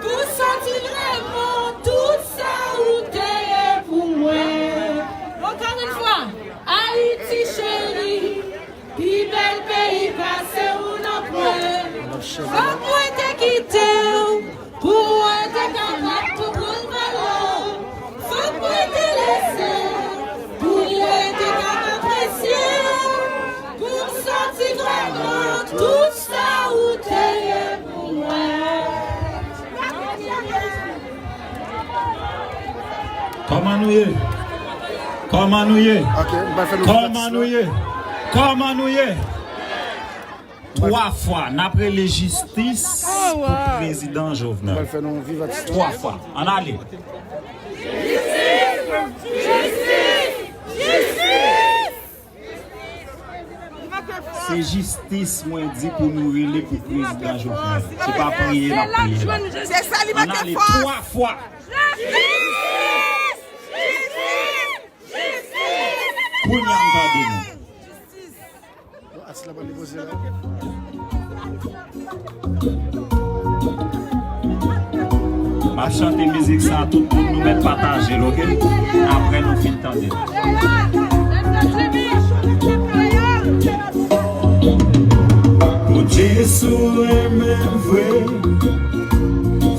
pou santi vrèman tout sa ou te ye pou mwen. Ankò yon fwa, Ayiti cheri, pi bèl peyi pase w nan pwen. Fòk mwen te kite w pou mwen te kapab konprann valè w. Fòk mwen te lese w pou mwen te kab apresye w, pou m santi vrèman tout sa ou te ye pou mwen. Kòman nou ye? Kòman nou ye? Ok, m pral fè nou Kòman nou ye? Kòman nou ye? Twa fwa, n ap rele jistis pou prezidan Jovenel. M pral fè nou viv atis la. Twa fwa. Ann ale. Se jistis mwen di pou nou rele pou prezidan Jovenel. Se pa priye n ap priye la. Se sa li manke fòs. Ann ale twa fwa. Jistis! Jistis! Jistis! Kounye a m tande nou. Bon, atis la pral depoze la. M ap chante mizik sa, tout moun nou mèt pataje l, oke? Apre nou fin tande l. Bondye, si w renmen m vre,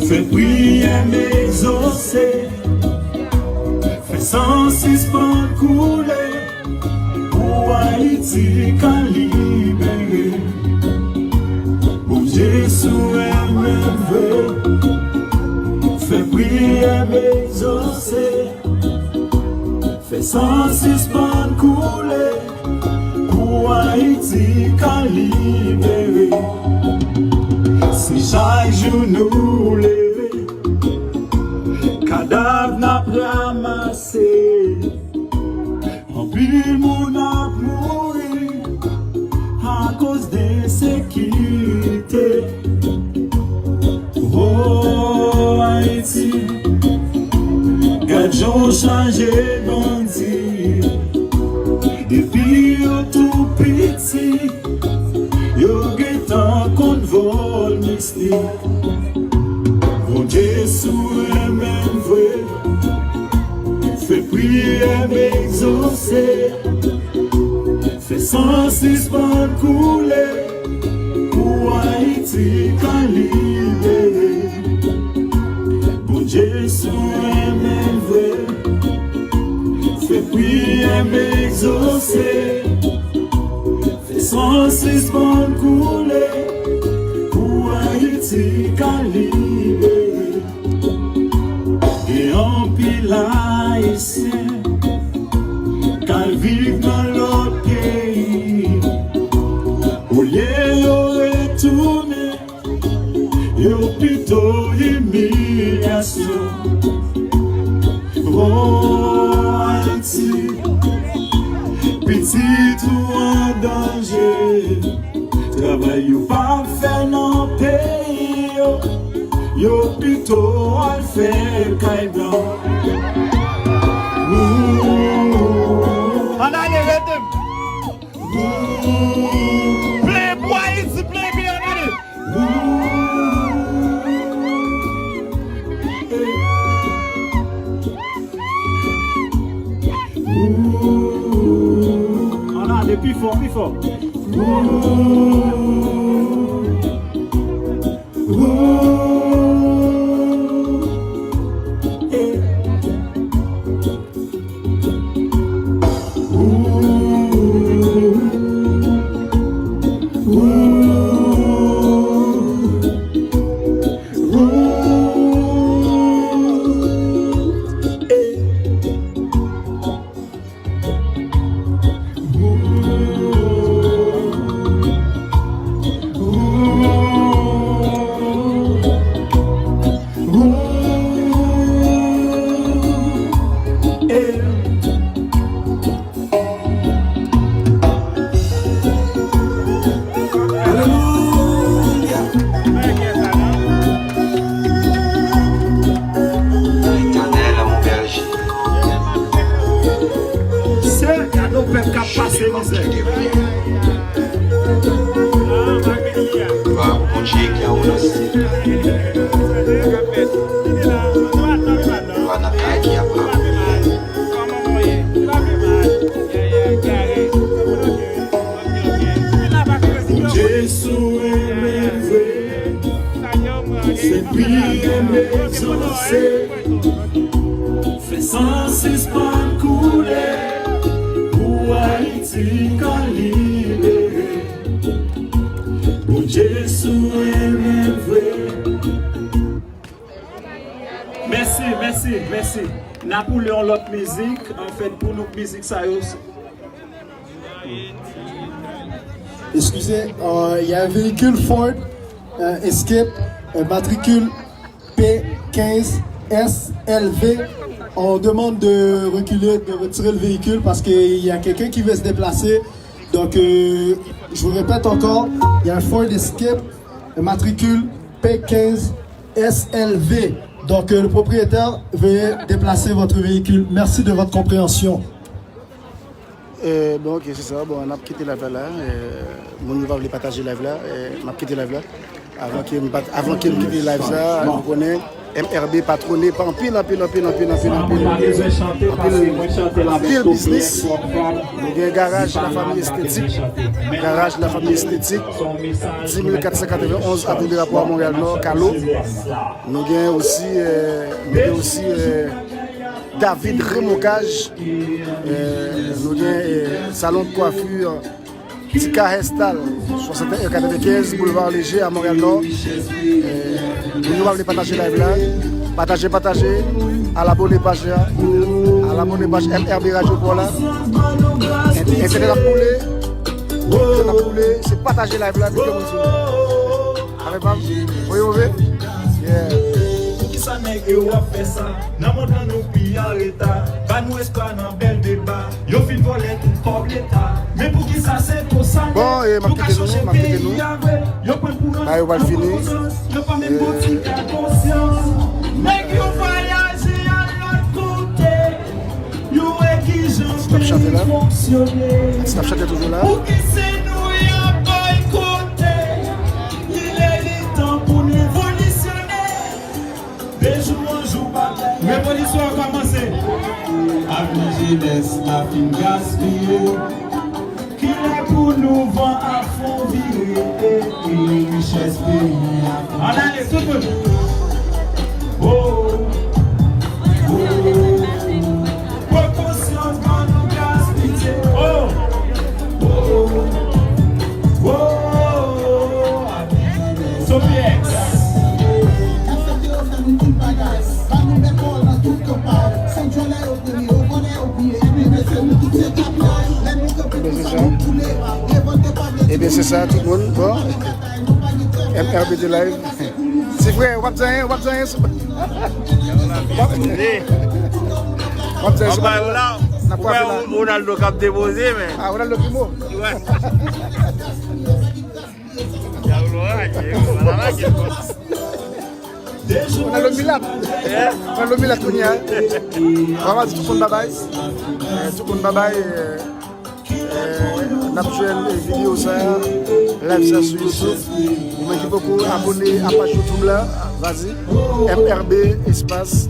fè priyè m egzose. Fè san sispann koule pou Ayiti ka libere. Bondye, si w renmen m vre, fè priyè m egzose. Fè san sispann koule pou Ayiti ka libere. Si chak jou nou leve, kadav n ap ranmase, anpil moun ap mouri akoz de ensekirite. O Ayiti, gad jan w chanje bandi. Depi yo tou piti, yo gentan konn vòl mistik. Bondye, si w renmen m vre, fè priyè m egzose. Fè san sispann koule pou Ayiti ka libere. Bondye, si w renmen m vre, fè priyè m egzose. Fè san sispann koule pou Ayiti ka libere. Gen anpil Ayisyen k al viv nan lòt peyi. Olye yo retounen, yo pito imilyasyon. O Ayiti, pitit ou an danje. Travay yo p ap fè nan peyi yo, yo pito al fè l kay blan. Ann ale, rete. Plen pou Ayiti, plen epi ann ale. Ann ale pi fò, pi fò. Alelouya. Letènèl, mon bèlje. Se gade yon pèp k ap pase mizè. Glwa pou Bondye ki anwo nan syèl. Glwa nan kay ki ap pran. Bondye, si w renmen vre, se priyè m egzose. Fè san sispann koule pou Ayiti ka libere. Bondye, si w renmen vre. Mèsi, mèsi, mèsi. N ap woule yon lòt mizik, anfèt, pou nou mizik sa yo. Excusez, euh, il y a un véhicule Ford, euh, Escape, euh, matricule P quinze S L V. On demande de reculer, de retirer le véhicule parce qu'il y a quelqu'un qui veut se déplacer. Donc, euh, Je vous répète encore, il y a un Ford Escape, matricule P quinze S L V. Donc, euh, le propriétaire, veuillez déplacer votre véhicule. Merci de votre compréhension. Euh, bon, ok, se sa. Bon, n ap kite live la la. Euh, moun yo pa vle pataje live la. Euh, n ap kite live la. Avan ke m pat, avan ke m kite live sa, nou konnen M R B patwone pa anpil, anpil, anpil, anpil, anpil, anpil, anpil, anpil biznis. Nou gen Garaj Lafanmi Estetik. Garaj Lafanmi Estetik, dis mil kat san katrevenn onz Avenue Drapeau à Montréal Nord, Kalo. Nou gen osi, euh, nou gen osi, euh, David Remokaj. Euh, nou gen, euh, salon de coiffure Tika Hairstyle, swasanteyen katrevenkenz Boulevard Léger à Montréal Nord. Eh, moun yo pa vle pataje live la. Pataje, pataje. Al abone paj la. Al abone paj M R B Radio Paula. Entènèt ap boule. Entènèt ap boule. Se pataje live la, mete moun sou. Avè pa m? Voye move? Yeah. Poukisa nèg yo ap fè sa? Nan mond lan nou pi an reta. Ba nou espwa nan bèl deba. Yo fin vòlè tout kòb leta. Men poukisa se konsa nèg yo ka chanje peyi a vre? Yo pran kourant, yo pran kourant, yo pa menm gon ti ka konsyans. Nèg yo vwayaje al lòt kote. Yo wè kijan peyi fonksyone. Poukisa nou y ap boykote? Li lè li tan pou n revolisyone. De jou an jou bagay. Revolisyon an kòmanse. Avni jenès la fin gaspiye. Kilè pou nou van ap fon vire. E, e, richès peyi a. Ann ale, tout moun. Oh, oh, oh. Pran konsyans, ban nou gaz pitye. Oh, oh, oh. Sophie X. Ebyen, se sa. Ebyen, se sa, tout moun. Bon. M R B T Live. Ti frè, w ap di anyen, w ap di anyen sou. W ap di anyen sou. N ap frape la. Ronaldo k ap depoze, men. Ah, Ronaldo Primo. Ronaldo Milat. Ronaldo Milat kounye a. Vrèman, di tout moun babay. Eh, tout moun babay. Eh, n ap jwenn videyo sa, live sa sou YouTube. Ou menm ki poko abone a paj YouTube la, vas-y. M R B espas, eh,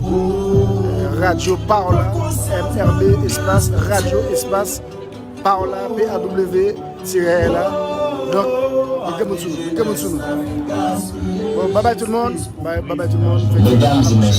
Radio Paola. M R B espas, Radio espas, Paola, P A W, tirè L A. Donk, mete moun sou nou, mete moun sou nou. Bon, babay tout moun. Babay tout moun. Mesdames et messieurs,